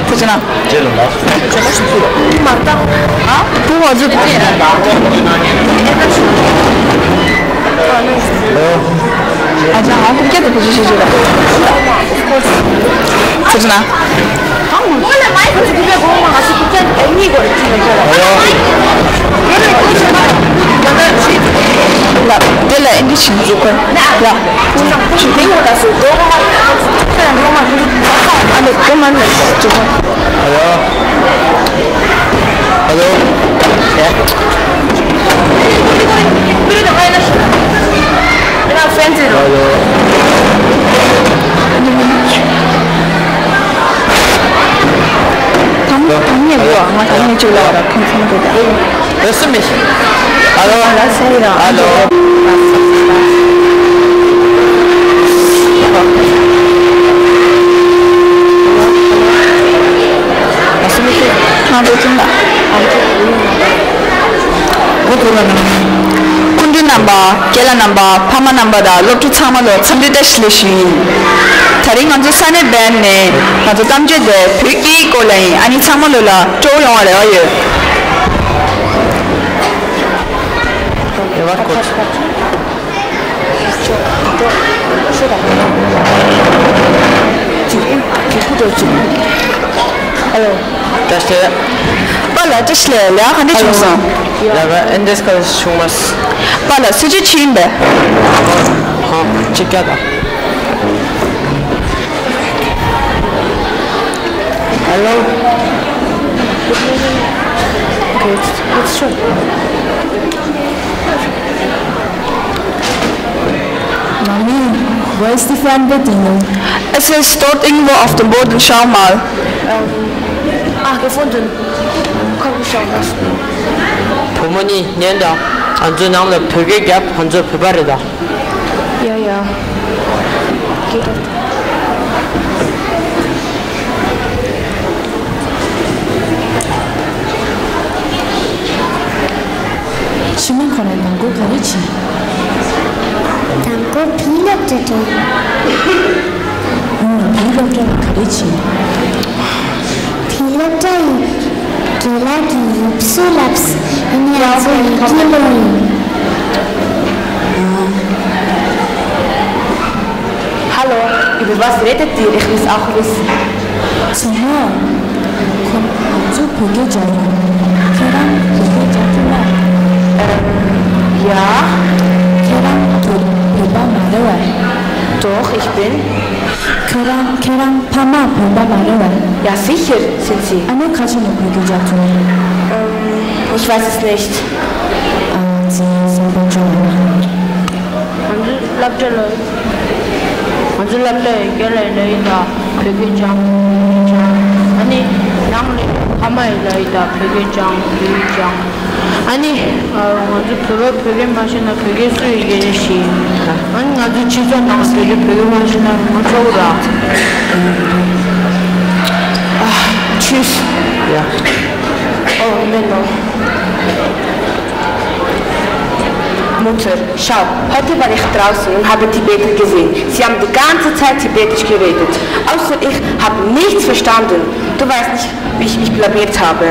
ཐུགས་རྗེ་གནང་། ཨ། བུ་བ་ཟུག་ཨ་ཅག་ང་ཁུག་ཀྱག་འདུག་བུ་ཆུང་ཤེས་ཆོད་ལ། ཐུགས་རྗེ་གནང་། ལ། དེ་ལ་ཨིན་ཇི་བྱིན་འཛུགས་ཁོ། ལ། ཨ་ལེ་ཀོ་མན་ལ་འཛུགས་ཁོ། ཨ་ལོ། ཨ་ལོ། ཨ་ལོ། ད་ད་ཉེ་བོ་ང་ད་ཉེ་ཅིག་ལ་ད་ཁོང་ཚང་དེ་ད། ཨ་ལོ། ཨ་ལོ། ཨ་ལོ། ང་ཚོ་ཚང་མ། སྐུ་མགྲོན་རྣམ་པ། རྒན་ལགས་རྣམ་པ། ཕ་མ་རྣམ་པ་དང་སློབ་ཕྲུག་ཚང་མ་ལ་འཚམས་འདྲི་བཀྲ་ཤིས་བདེ་ལེགས་ཞུ་ཡིན། དེ་རིང་ང་ཚོ་ས་གནས་བན་ནས་ང་ཚོ་གཏམ་བརྗོད་དེ་བོད་སྐད་སྐོར་ལ་ཡིན། ཨ་ནི་ཚང་མ་ལོ་ལ་སྤྲོ་བོ་ཡོང་བ་རེ་བ་ཡོད། རེ་བ་བསྐོར། ཨ་ལོ། བཀྲ་ཤིས་བདེ་ལེགས། པཱ་ལགས་བཀྲ་ཤིས་བདེ་ལེགས། ལས་ཀ་ག་འདྲ་བྱུང་སོང་། ལས་ཀ་ཨེ་འདྲས་ཁ་བྱུང་མ་སོང་། པཱ་ལགས་སྲིད་ཇུས་ཅི་ཡིན་པས། ཧོ། ཅི་བྱ་ད། Hello. Okay, it's, it's true. Mommy, where's the fan button? Es ist dort irgendwo auf dem Boden, schau mal. Ähm, ah, gefunden. Komm, schau das. བུ་མོ་གཉིས་ཉན་དང་། ང་ཚོའི་ནང་ལ་བོད་སྐད་རྒྱབ། ང་ཚོ་བོད་པ་རེད་ད། ཡ་ཡ། ཕྱི་མ་ཁོ་རང་དང་པོ་ག་རེ་བྱེད། དང་པོ་བོད་སློབ་གྲྭ་འགྲོ། ཨོ། བོད་སློབ་གྲྭ་ལ་ག་རེ་བྱེད། བོད་སློབ་གྲྭ་ཡི་རྒན་ལགས་ཀྱིས་ཡིག་གཟུགས་བསླབས། ཡིན་ནའི་ང་ཚོ་ཡི་གེ་ཀློག་ཡིན། Hallo, überwas redet ihr? Ich muss auch wissen. Sag mal, komm, zu Brücke Jaya. Kerang Brücke Jaya. Ähm, ja. Kerang Brücke Jaya. Doch, ich bin. Kerang, Kerang Pama Brücke Jaya. Ja, sicher sind sie. Eine Katze Brücke Jaya. Ähm, ich weiß es nicht. Ah, sie sind schon. ང་ཚོའི་སློབ་གྲྭ་ལ། ང་ཚོའི་སློབ་གྲྭ་ཡི་རྒན་ལགས་ལབ་ཡིན་ད་བོད་སྐད་སྦྱང་། ཨ་ནི་ནང་ལ་ཕ་མ་ཡིས་ལབ་ཡིན་ད་བོད་སྐད་སྦྱང་། བོད་སྐད་སྦྱང་། ཨ་ནི་ང་ཚོ་བོད་པ་བོད་སྐད་མ་ཤེས་ན་བོད་སྐད་སུ་ཡིས་སྐད་ཆ་བཤད་ཡིན། ཨ་ནི་ང་ཚོའི་སྤྱི་ཚོགས་ནང་བོད་སྐད་བོད་སྐད་མ་ཤེས་ན་ང་ཚོ་ར། ཨ། Tschüss. Ja. Oh, Menno. Mutter, schau, heute war ich draußen und habe Tibeter gesehen. Sie haben die ganze Zeit Tibetisch geredet. Außer ich habe nichts verstanden. Du weißt nicht, wie ich mich blamiert habe.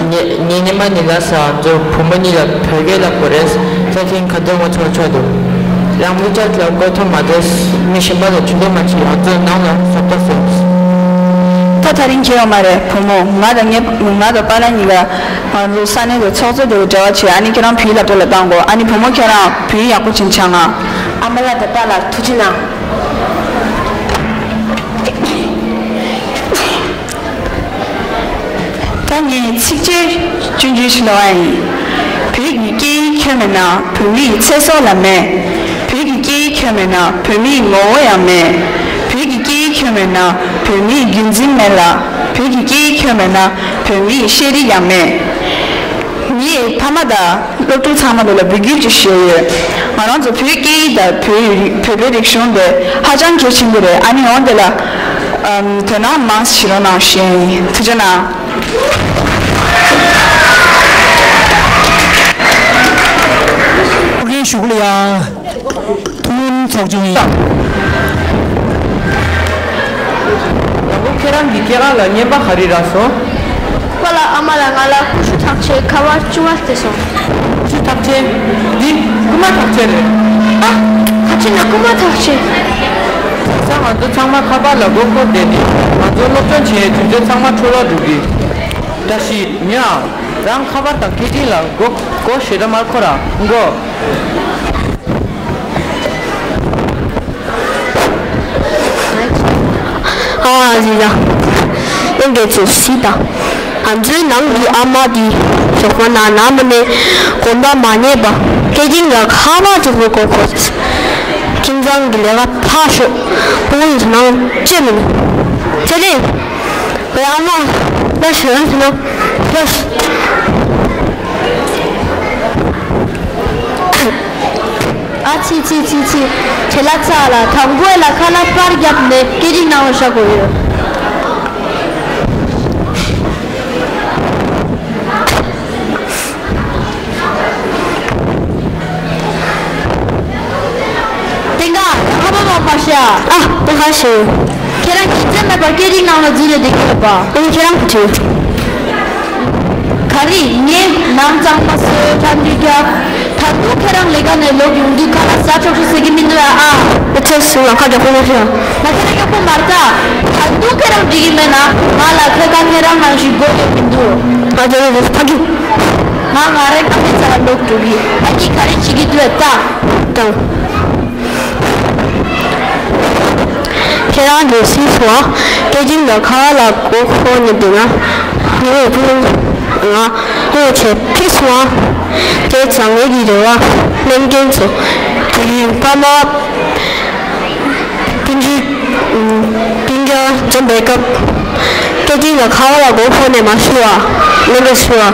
ངས་ངས་ཉི་མ་ནི་ལ་ས་ང་ཚོ་བུ་མོ་གཉིས་ལ་བོད་སྐད་ལབ་དགོས་རེད། ས་ཐེངས་ཁ་ཐོན་ང་ཚོ་ཆོག་འདུག་ཡང་མི་ཅག་ལ་བཀོད་ཐུབ་མ་ཐེས། མི་གཞན་པ་ལ་ཇུས་འདོན་མ་བྱེད། ང་ཚོ་ནང་ལ་བཟོ་ལྟ་བཟོས། ད་དེ་རིང་ཁྱེད་ཡོད་མ་རེད་བུ་མོ། ང་དང་ངའི་ང་དང་པཱ་ལགས་གཉིས་ཀ་ང་ཚོ་ས་གནས་དེ་ཚོགས་གཙོ་དེ་ལ་འབྲེལ་བ་བྱེད། ཨ་ནི་ཁྱེད་རང་བོད་ཡིག་སློབ་གྲྭ་ལ་བཏང་དགོས། ཨ་ནི་བུ་མོ་ཁྱེད་རང་བོད་ཡིག་ཡག་པོ་བྱིན་བྱ་ང་། ཨ་མ་ལགས་དང་པཱ་ལགས་ཐུགས་རྗེ་གནང་། ད་ངས་ཚིགས་བཅད་སྐྱོན་བརྗོད་ཞིག་གནང་བ་ཡིན། བོད་ཀྱི་སྐད་ཡིག་ཁྱོན་མེད་ན་བོད་མིའི་ཚེ་སྲོག་ལ་མེད། བོད་ཀྱི་སྐད་ཡིག་ཁྱོན་མེད་ན་བོད་མིའི་ངོ་བོ་ཡང་མེད། བོད་ ཁྱོན་མེད་ན་བོད་མིའི་རྒྱུན་འཛིན་མེད་ལ། བོད་ཀྱི་སྐད་ཡིག་ཁྱོན་མེད་ན་བོད་མིའི་ཤེས་རིག་ཡང་མེད། ངས་ཕ་མ་དང་སློབ་ཕྲུག་ཚང་མ་ལ་འབོད་སྐུལ་ཅིག་ཞུ་ཡོད། ང་རང་ཚོ་བོད་སྐད་ཡིག་དང་བོད་ཡིག་བོད་པའི་རིག་གཞུང་དེ་ཧ་ཅང་གལ་ཆེན་པོ་རེད། ཨ་ནི་འོན་ཏེ་ལ་ཨམ་དོ་སྣང་མང་བྱེད་རོགས་གནང་ཞུ་ཡིན། ཐུགས་རྗེ་གནང་། ཨོ་ཁེ། ཤུ་ཀུ་ལ་ཡ། ཐུན་ཚོགས་ཆུང་ཡིན། ཡང་ཁོ་ཁྱེད་རང་གི་སྐྱེས་སྐར་ལ་རྔན་པ་ག་རེ་རག་སོང་། ཁོ་ལ་ཨ་མ་ལ་ང་ལ་ཀུ་ཤུ་ཐག་ཆེ་ཁ་པར་བཅུ་པ་སྟེར་སོང་། ཀུ་ཤུ་ཐག་ཆེ། འདི་རྐུན་མ་ཐག་ཆེ་རེད། ཨ། ཁ་ཆེ་ན་རྐུན་མ་ཐག་ཆེ། ས་ང་ཚོ་ཚང་མ་ཁ་པར་ལ་མགོ་འཁོར་བསྡད་དེ། ང་ཚོ་སློབ་སྦྱོང་བྱེད་ཡའི་དུས་ཚོད་ཚང་མ་འཕྲོ་བརླག་འགྲོ་གི། བཀྲ་ཤིས་ཉོན་ཨ། རང་ཁ་པར་དང་སྐད་འཕྲིན་ལ་མགོ་མགོ་ཞེ་དྲག་མར་འཁོར་ར་མགོ། ཨ་ཟི་ལ། ཨེ་འགྲོ་ཚོ་སི་ད། ང་ཚོའི་ནང་གི་ཨ་མ་དེ་ཞོགས་པ་ན་ན་མ་ནས་གོམ་པ་མ་ཉལ་བ་སྐད་འཕྲིན་ལ་ཁ་པར་དེ་མགོ་འཁོར་འཁོར། ཁྱིམ་ཚང་གི་ལས་ཀ་ཕར་ཞོག་ཕྲུ་གུ་ཡིན་ནང་ཅི་མིན། ཚེ་རིང་། ཨ་མ། ལ་ཞོན་ཟེར་ན། ལ། ཨ་ཙི་ཙི་ཙི་ཙི། བྲེལ་བ་ཚ་ལ་དང་པོ་ལ་ཁ་ལག་པར་བརྒྱབ་ནས་སྐད་འཕྲིན་ནང་ལ་བཞག་དགོས་ཡོད། ཏེང་ཀ། ཁ་པར་མ་པར་ཤ། ཨ། ཏེང་ཀ་ཤི། ཁྱེད་རང་གིས་རྩེད་མེད་པར་སྐད་འཕྲིན་ནང་ལ་འཛུལ་ནས་བསྡད་ཀྱི་ཡོད་པ། ཨེ་ཁྱེད་རང་གིས་བྲིས། ག་རེ། ངས་ནང་གཙང་མ་བཟོས་ཁྲ་འདུས་རྒྱབ། ད་དུང་ཁྱེད་རང་ལས་ཀ་ནས་ལོག་ཡོང་དུས་ཁ་ལག་ཟ་ཆོག་ཆོག་ཟེར་གྱི་མི་འདུག་ཨ། ཨ་ཙི་སུ་ལ་ཁ་རྒྱག་ཁོ་མ་ཤེས། ང་ཁྱེད་རང་ཡག་པོ་མ་རེད་ད། ད་དུང་ཁྱེད་རང་འགྲིག་གི་མེད་ན་ང་ལ་ཁོས་ཁ་ཁྱེད་རང་ནང་བཞིན་དགོས་ཡོད་མི་འདུག་ཨ་ཙི་ཕ་གི། ང་ང་རང་ཁ་མེད་ཚ་ལ་ལོག་འགྲོ་གི། ཨ་ནི་ག་རེ་བྱེད་ཀྱི་འདུག་ཨེ་ད། ད། ཁྱེད་རང་གིས་སུས་སོང་སྐད་འཕྲིན་ལ་ཁ་པར་ལ་མགོ་འཁོར་ནས་བསྡད་ན། ངའི་བུ་ང་ངའི་ཆེད་ཕེབས་སོང་། དེ་ཙང་ངེད་ཀྱི་རེ་བ་ལེན་མཁན་ཚོ། དེ་རིང་ཕ་མ་སྤུན་མཆེད་སྤུན་ཀྱག་འཛོམས་པའི་སྐབས། སྐད་འཕྲིན་ལ་ཁ་པར་ལ་མགོ་འཁོར་ནས་མ་བཞུགས་པ། ལེན་དགོས་ཞུ་བ།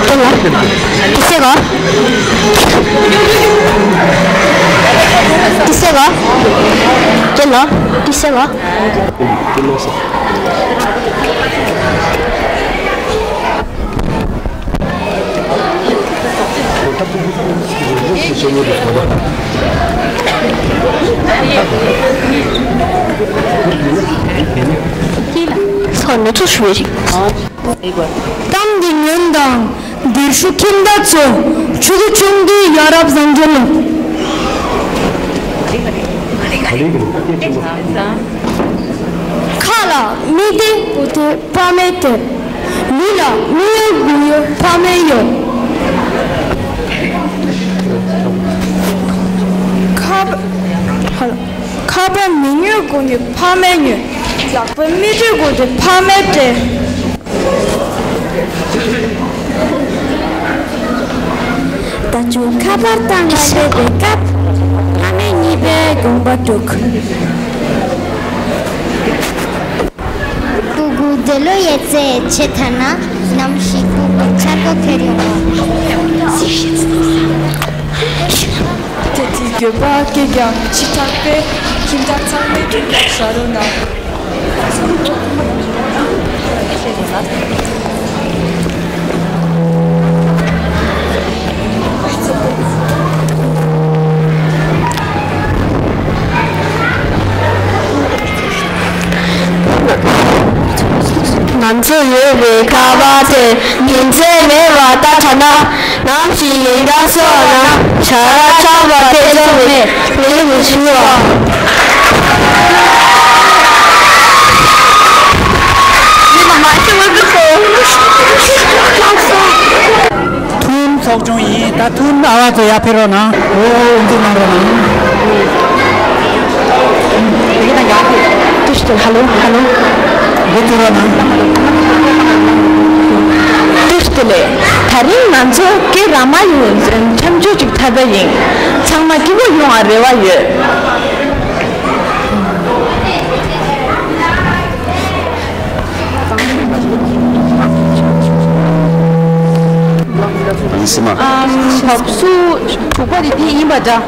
དེ་ལ་དེ་སེ་ག་དེ་སེ་ག་དེ་ལ་དེ་སེ་ག་སོ་ནུ་ཚོ་ཞུ་བའི་རིགས། གཏམ་གྱི་ཉོན་དང་འདིར་ཞུགས་ཁྱིམ་བདག་ཚོ། ཕྲུ་གུ་ཆུང་དུས་ཡ་རབས་བཟང་སྤྱོད་ལ། ཁ་ལ་མིག་ལྟོས་དགོས་དུས་ཕ་མའི་དེར། ལུས་ལ་མི་གཡོ་དགོས་ཡོད་ཕ་མའི་ཡོད། ཁ་ཁ་པར་མི་ཉོ་དགོས་ནས་ཕ་མས་ཉོས། ལག་པས་མི་སྤྲད་དགོས་ཏེ་ཕ་མས་སྤྲད། ད་ཅུང་ཁ་པར་བཏང་ལ་སླེབས་པའི་སྐབས། ཕ་མས་གཉིས་པའི་དགོངས་པ་འགྲུབ། སྤུ་གུ་འདི་ལོ་ཡོད་ཚད་ཆེ་ཐལ་ན། ནམ་ཞིག་སྤུ་གུ་འཆར་སྒོ་འཁྱེར་ཡོང་བ། དེ་དུས་འགྱོད་པ་སྐྱེས་ཀྱང་ཕྱི་དྲགས་པས་ཁྱིམ་བདག་ཚང་མས་མགྲོན་ཁྱེར་བཞག་རོགས་གནང་། ང་ཚོ་ཡོད་པའི་ཁ་པར་དེ་རྒྱུ་མཚན་མེད་པར་བཏང་དྲགས་ན། ནམ་ཞིག་ཡིན་ད་སོང་ན་ཞ་ར་ཆག་པ་དེ་ཚོ་མེད་ལས་མི་ཆུང་བ། ཐུན་ཚོགས་ཆུང་ཡིན། ད་ཐུན་ཨ་བ་ཚོ་ཡར་ཕེབས་རོགས་གནང་། འོ་འཛུལ་གནང་རོགས་གནང་། ཏུ་ཧ་ལོ་ཧ་ལོ། འདི་ཏུ་ར་ན། ཏུ་ཏུ་ལེ། ད་རིང་ང་ཚོ་སྐད་ར་མ་ཡིན་འཆམ་ཆོས་ཅིག་ཐ་ད་ཡིན། ཚང་མ་སྐྱིད་པོ་ཡོང་བ་རེ་བ་ཡོད། ཨམ། བབས་ཚུགས་དྲུག་པ་དེ་དེ་ཡིན་པ་འདྲ།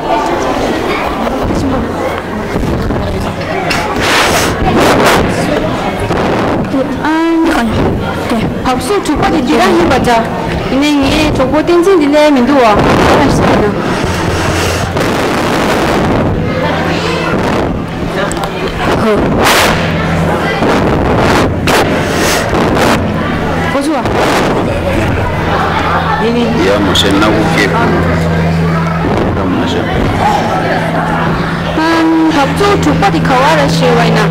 ཨ་ནི་གང་ཡིན། དེ། བབས་ཚུགས་དྲུག་པ་དེ་འདི་རང་ཡིན་པ་འདྲ། ཡིན་ནའི་ངའི་གྲོགས་པོ་བསྟན་འཛིན་འདི་སླེབས་མི་འདུག་བ། ཁ་ཤས་ཡིན་ན། ཧོ། ཁོ་ཚོ། ཡ་མ་ཤེས་ན་འུ་སྐད། ཡ་མ་ཤེས། ཨམ། བབས་ཚུགས་དྲུག་པ་དེ་ག་བ་རེད་ཞུས་པ་ཡིན་ན།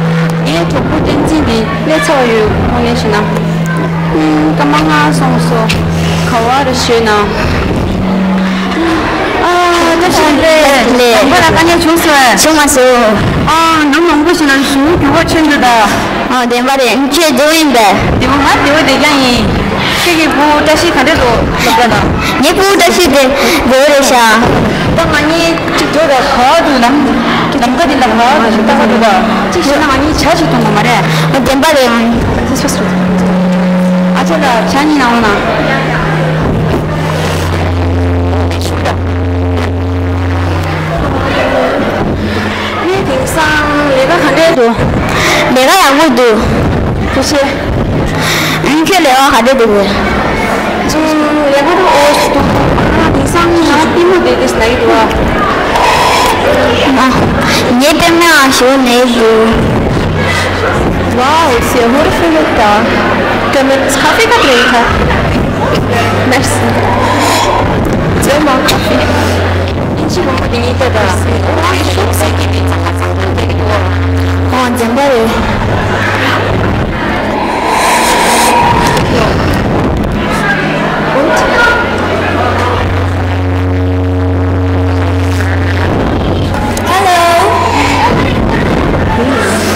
ངའི་གྲོགས་པོ་བསྟན་འཛིན་དེ་སླེབས་ཚར་བ་ཡོད་དངོས་གནས་བཤད་ན། ཨམ། སྐར་མ་ལྔ་སོང་སོང་། ག་བ་རེད་ཞུས་ན། ཨ། བཀྲ་ཤིས་བདེ་ལེགས། ལམ་ཁ་ལ་དཀའ་ངལ་བྱུང་སོང་ངས། བྱུང་མ་སོང་། ཨ། ནམ་མང་པོ་ཞིག་ལ་གཞུང་རྒྱུགས་པ་ཆེན་འདུག་ད། ཨ། བདེན་པ་རེད། ཁྱོད་བདེ་པོ་ཡིན་པས། བདེ་པོ། ང་བདེ་པོ་བདེ་རྐྱང་ཡིན། ཁྱེད་ཀྱི་བུ་བཀྲ་ཤིས་ག་འདྲ་འདུག་ལབ་ད། ངའི་བུ་བཀྲ་ཤིས་དེ་བདེ་པོ་རེད་ཤག་ད་ང་གཉིས་གཅིག་འགྲོ་ར། ག་བ་འདུག་ལམ། ལམ་ཁ་འདི་ལ་ག་བ་འདུག་ལྟ་ག་འདུག་ད། གཅིག་བྱས་ན་ང་གཉིས་ཇ་ཞིག་འཐུང་དགོས་མ་རེད། ཨ། བདེན་པ་རེད། ཨ་ཅག་ལ་ཇ་གཉིས་གནང་རོགས་གནང་། ངས་དེང་སང་ལས་ཀ་ག་འདྲས་འདུག་ལས་ཀ་ཡག་པོ་འདུག་ཐུགས་རྗེ་ཆེ། ཨང་། ཁྱོད་ལས་ཀ་ག་འདྲས་འདུག་ཨང་། ལས་ཀ་དང་ཨོ་ཞིག་འདུག་ཨང་། དེང་སང་ང་པུས་མོ་དེ་དེ་ན་གི་འདུག་ཨ། ངའི་པུས་མོ་ཞིག་ན་གི་འདུག Wow, c'est horrible. Comme café capelita. Merci. C'est mon café. ཨིན་ཇི་མང་པོ་དེ་ཉིད་ལྟ་དང་། ཨོ། འཛེམ་པ་རེད། Hello.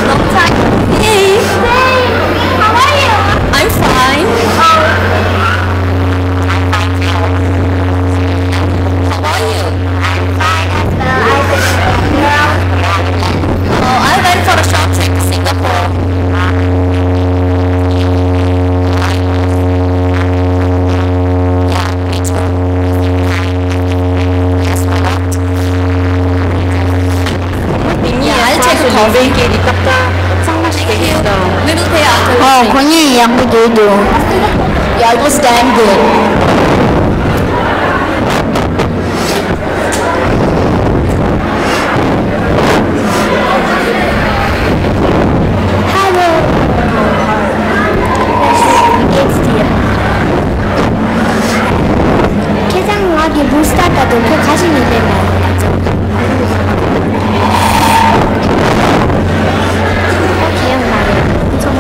Long time. Hey. Hey, how are you? I'm fine. Oh. How are you? I'm fine as well. I've been around. Oh, I went for a short trip to Singapore. Yeah, me too. I'll take a coffee. Thank you. We will pay after. Oh, ཁོ་གཉིས་ཡག་པོ་འདུག་འདུག Yeah, it was damn good. Hello. Yes, dear. ཁྱེད་ཚང་ང་གི་བུ་སྟ་ད་དུ་ཁོ་ཁ་ཞིག་ནས་ལེན་མ་ཡོང་ད་ཚོ། ཨོ་ཁེ། ཡོང་མ་རེད། ཚོ་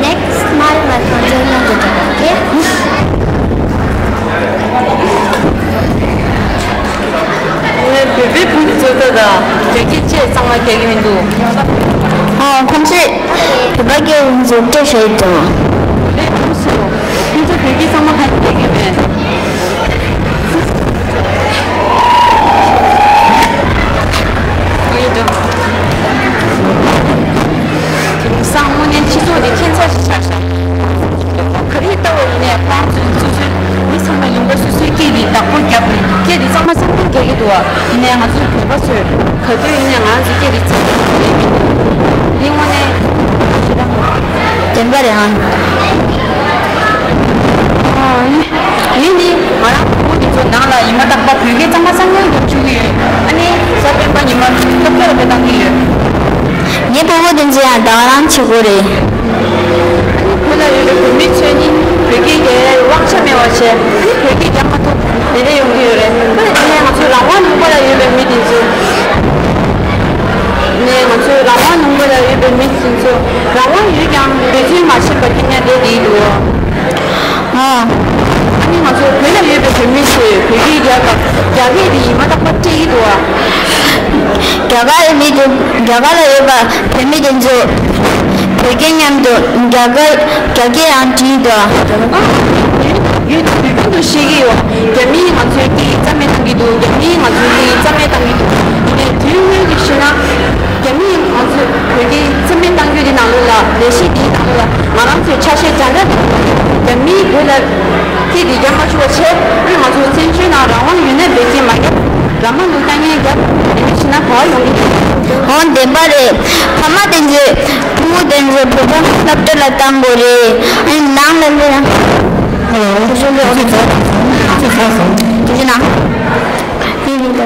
ནེག་སི་མལ་ང་ཚོ་འཇོན་ཡོང་གི་འདུག་ཨོ་ཁེ། ངས་བོད་པའི་བུ་ཚོ་ད་ད་བོད་སྐད་ཅེས་གཙང་མ་སྐྱེ་གི་མི་འདུག་ཨ། ཁོང་ཚོས་བོད་པ་སྐད་ཡིན་ཚུལ་སྐད་བཤད་དང་། ལས་ཁུངས་སུ་ཁོང་ཚོ་བོད་སྐད་གཙང་མ་གང་སྐད་ཀྱི་མེད། དེང་སང་དངོས་གནས་སྤྱི་ཚོགས་འདི་ཁྱད་མཚར་ཞིག་ཆགས་ཤག་ག་རེ་ལྟ་བ་ཡིན་ནའི་ཁོང་ཚོས་སོ་སོའི་མི་ཚང་མས་ལུང་པ་སོ་སོའི་སྐད་འདི་བདག་པོ་བརྒྱབ་ནས་སྐད་འདི་གཙང་མ་གཙང་མ་རྒྱག་གི་འདུག་བ། ཡིན་ནའི་ང་ཚོའི་བོད་པ་ཚོས་ག་དུས་ཡིན་ནའི་ང་ཚོའི་སྐད་འདི་གཙང་མ་རྒྱག་གི་མི་འདུག་འདི་དངོས་གནས་བདེན་པ་རེད་ཨང་། ཨ་ནི། ངས་ནི་ང་རང་བུ་མོ་དེ་ཚོ་ནང་ལ་ཉི་མ་རྟག་པར་བོད་སྐད་གཙང་མ་གཙང་རྐྱང་སློབ་བཅུག་གི་ཡོད། ཨ་ནི་གཟའ་སྤེན་པ་ཉི་མ་སློབ་གྲྭ་ལ་འགྲོ་བཏང་གི་ཡོད། ངའི་བུ་མོ་དེ་ཚོ་ཡང་ད་ག་རང་བྱེད་དགོས་རེད། ཨ་ནི་བོད་ལ་ཡོད་པའི་བོད་མི་ཚོས་ནི་བོད་སྐད་རྒྱག་ཡའི་དབང་ཆ་མེད་པ་བྱས། ཨ་ནི་བོད་སྐད་རྒྱག་མ་ཐུབ་རེ་རེ་ཡོང་གི་ཡོད་རེད། ཨ་ནི་ང་ཚོའི་རང་དབང་ལུང་པ་ལ་ཡོད་པའི་མི་དེ་ཚོ། ནས་ང་ཚོའི་རང་དབང་ལུང་པ་ལ་ཡོད་པའི་མི་དེ་ཚོ་རང་དབང་ཡོད་ཀྱང་འབད་བརྩོན་མ་བྱས་པར་སྐྱིད་ཉལ་བསྡད་ཀྱི་འདུག་ཨ། ཨ་ནི་ང་ཚོ་བོད་ལ་ཡོད་པའི་བོད་མི་ཚོས་བོད་སྐད་རྒྱག་སྐབས་རྒྱ་སྐད་དེ་ཉི་མ་རྟག་པར་སྤྲད་ཀྱི་འདུག་ཨ། རྒྱ་གར་མི་དེ། རྒྱ་གར་ལ་ཡོད་པ་བོད་མི་དེ་ཚོ། བོད་སྐད་མཉམ་དུ་རྒྱ་སྐད་རྒྱ་སྐད་ཡང་བྲིས་འདུག་ཡུལ་དུས་རྒྱུན་དུ་ཤེས་ཀྱི་ཡོད། རྒྱ་མིས་ང་ཚོའི་སྐད་ཡིག་རྩ་མེད་བཏང་གི་འདུག་རྒྱ་མིས་ང་ཚོའི་སྐད་ཡིག་རྩ་མེད་བཏང་གི་འདུག་དེ་ནས་དུས་སྔོན་གྱི་ཤེས་ན། རྒྱ་མིས་ང་ཚོའི་བོད་སྐད་རྩ་མེད་བཏང་རྒྱུ་དེ་ནང་ལོགས་ལ། ལས་གཞི་དེའི་ནང་ལོགས་ལ་ང་རང་ཚོའི་ཆ་ཤས་འདྲ་འདྲ་འདུག་རྒྱ་མིས་བོད་ལ་སྐད་དེ་རྒྱབ་མ་བཅུག་པ་བྱས། ཨ་ནི་ང་ཚོ་བཙན་བྱོལ་ནང་རང་དབང་ཡོད་ན་བེད་སྤྱད་མ་རྒྱབ། ར་མ་ལུག་ལྟ་ངན་རྒྱབ། དེ་འདྲ་བྱས་ན་ག་པར་ཡོང་གི་རེད། འོ་བདེན་པ་རེད། ཕ་མ་དེ་ཚོས་ཕྲུ་གུ་དེ་ཚོ་བོད་པ་སློབ་གྲྭ་ལ་བཏང་དགོས་རེད། ཨ་ནི་ནང་ལ་ལ། ཧེ་ལོ། དེ་ཚོ་ལ་དེ་ཚོ་ཚ་སོང་། དེ་ཚོ་ན། དེ་ནི་ལ།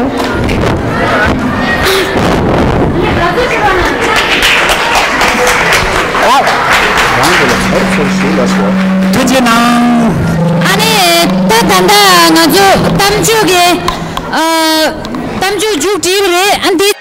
ཐུགས་རྗེ་གནང་། ཨ་ནི་ད་ད་ལྟ་ང་ཚོ་གཏམ་བརྗོད་ཀྱི་ཨ། གཏམ་བརྗོད་མཇུག་བསྒྲིལ་བ་རེད། ཨ་འདི།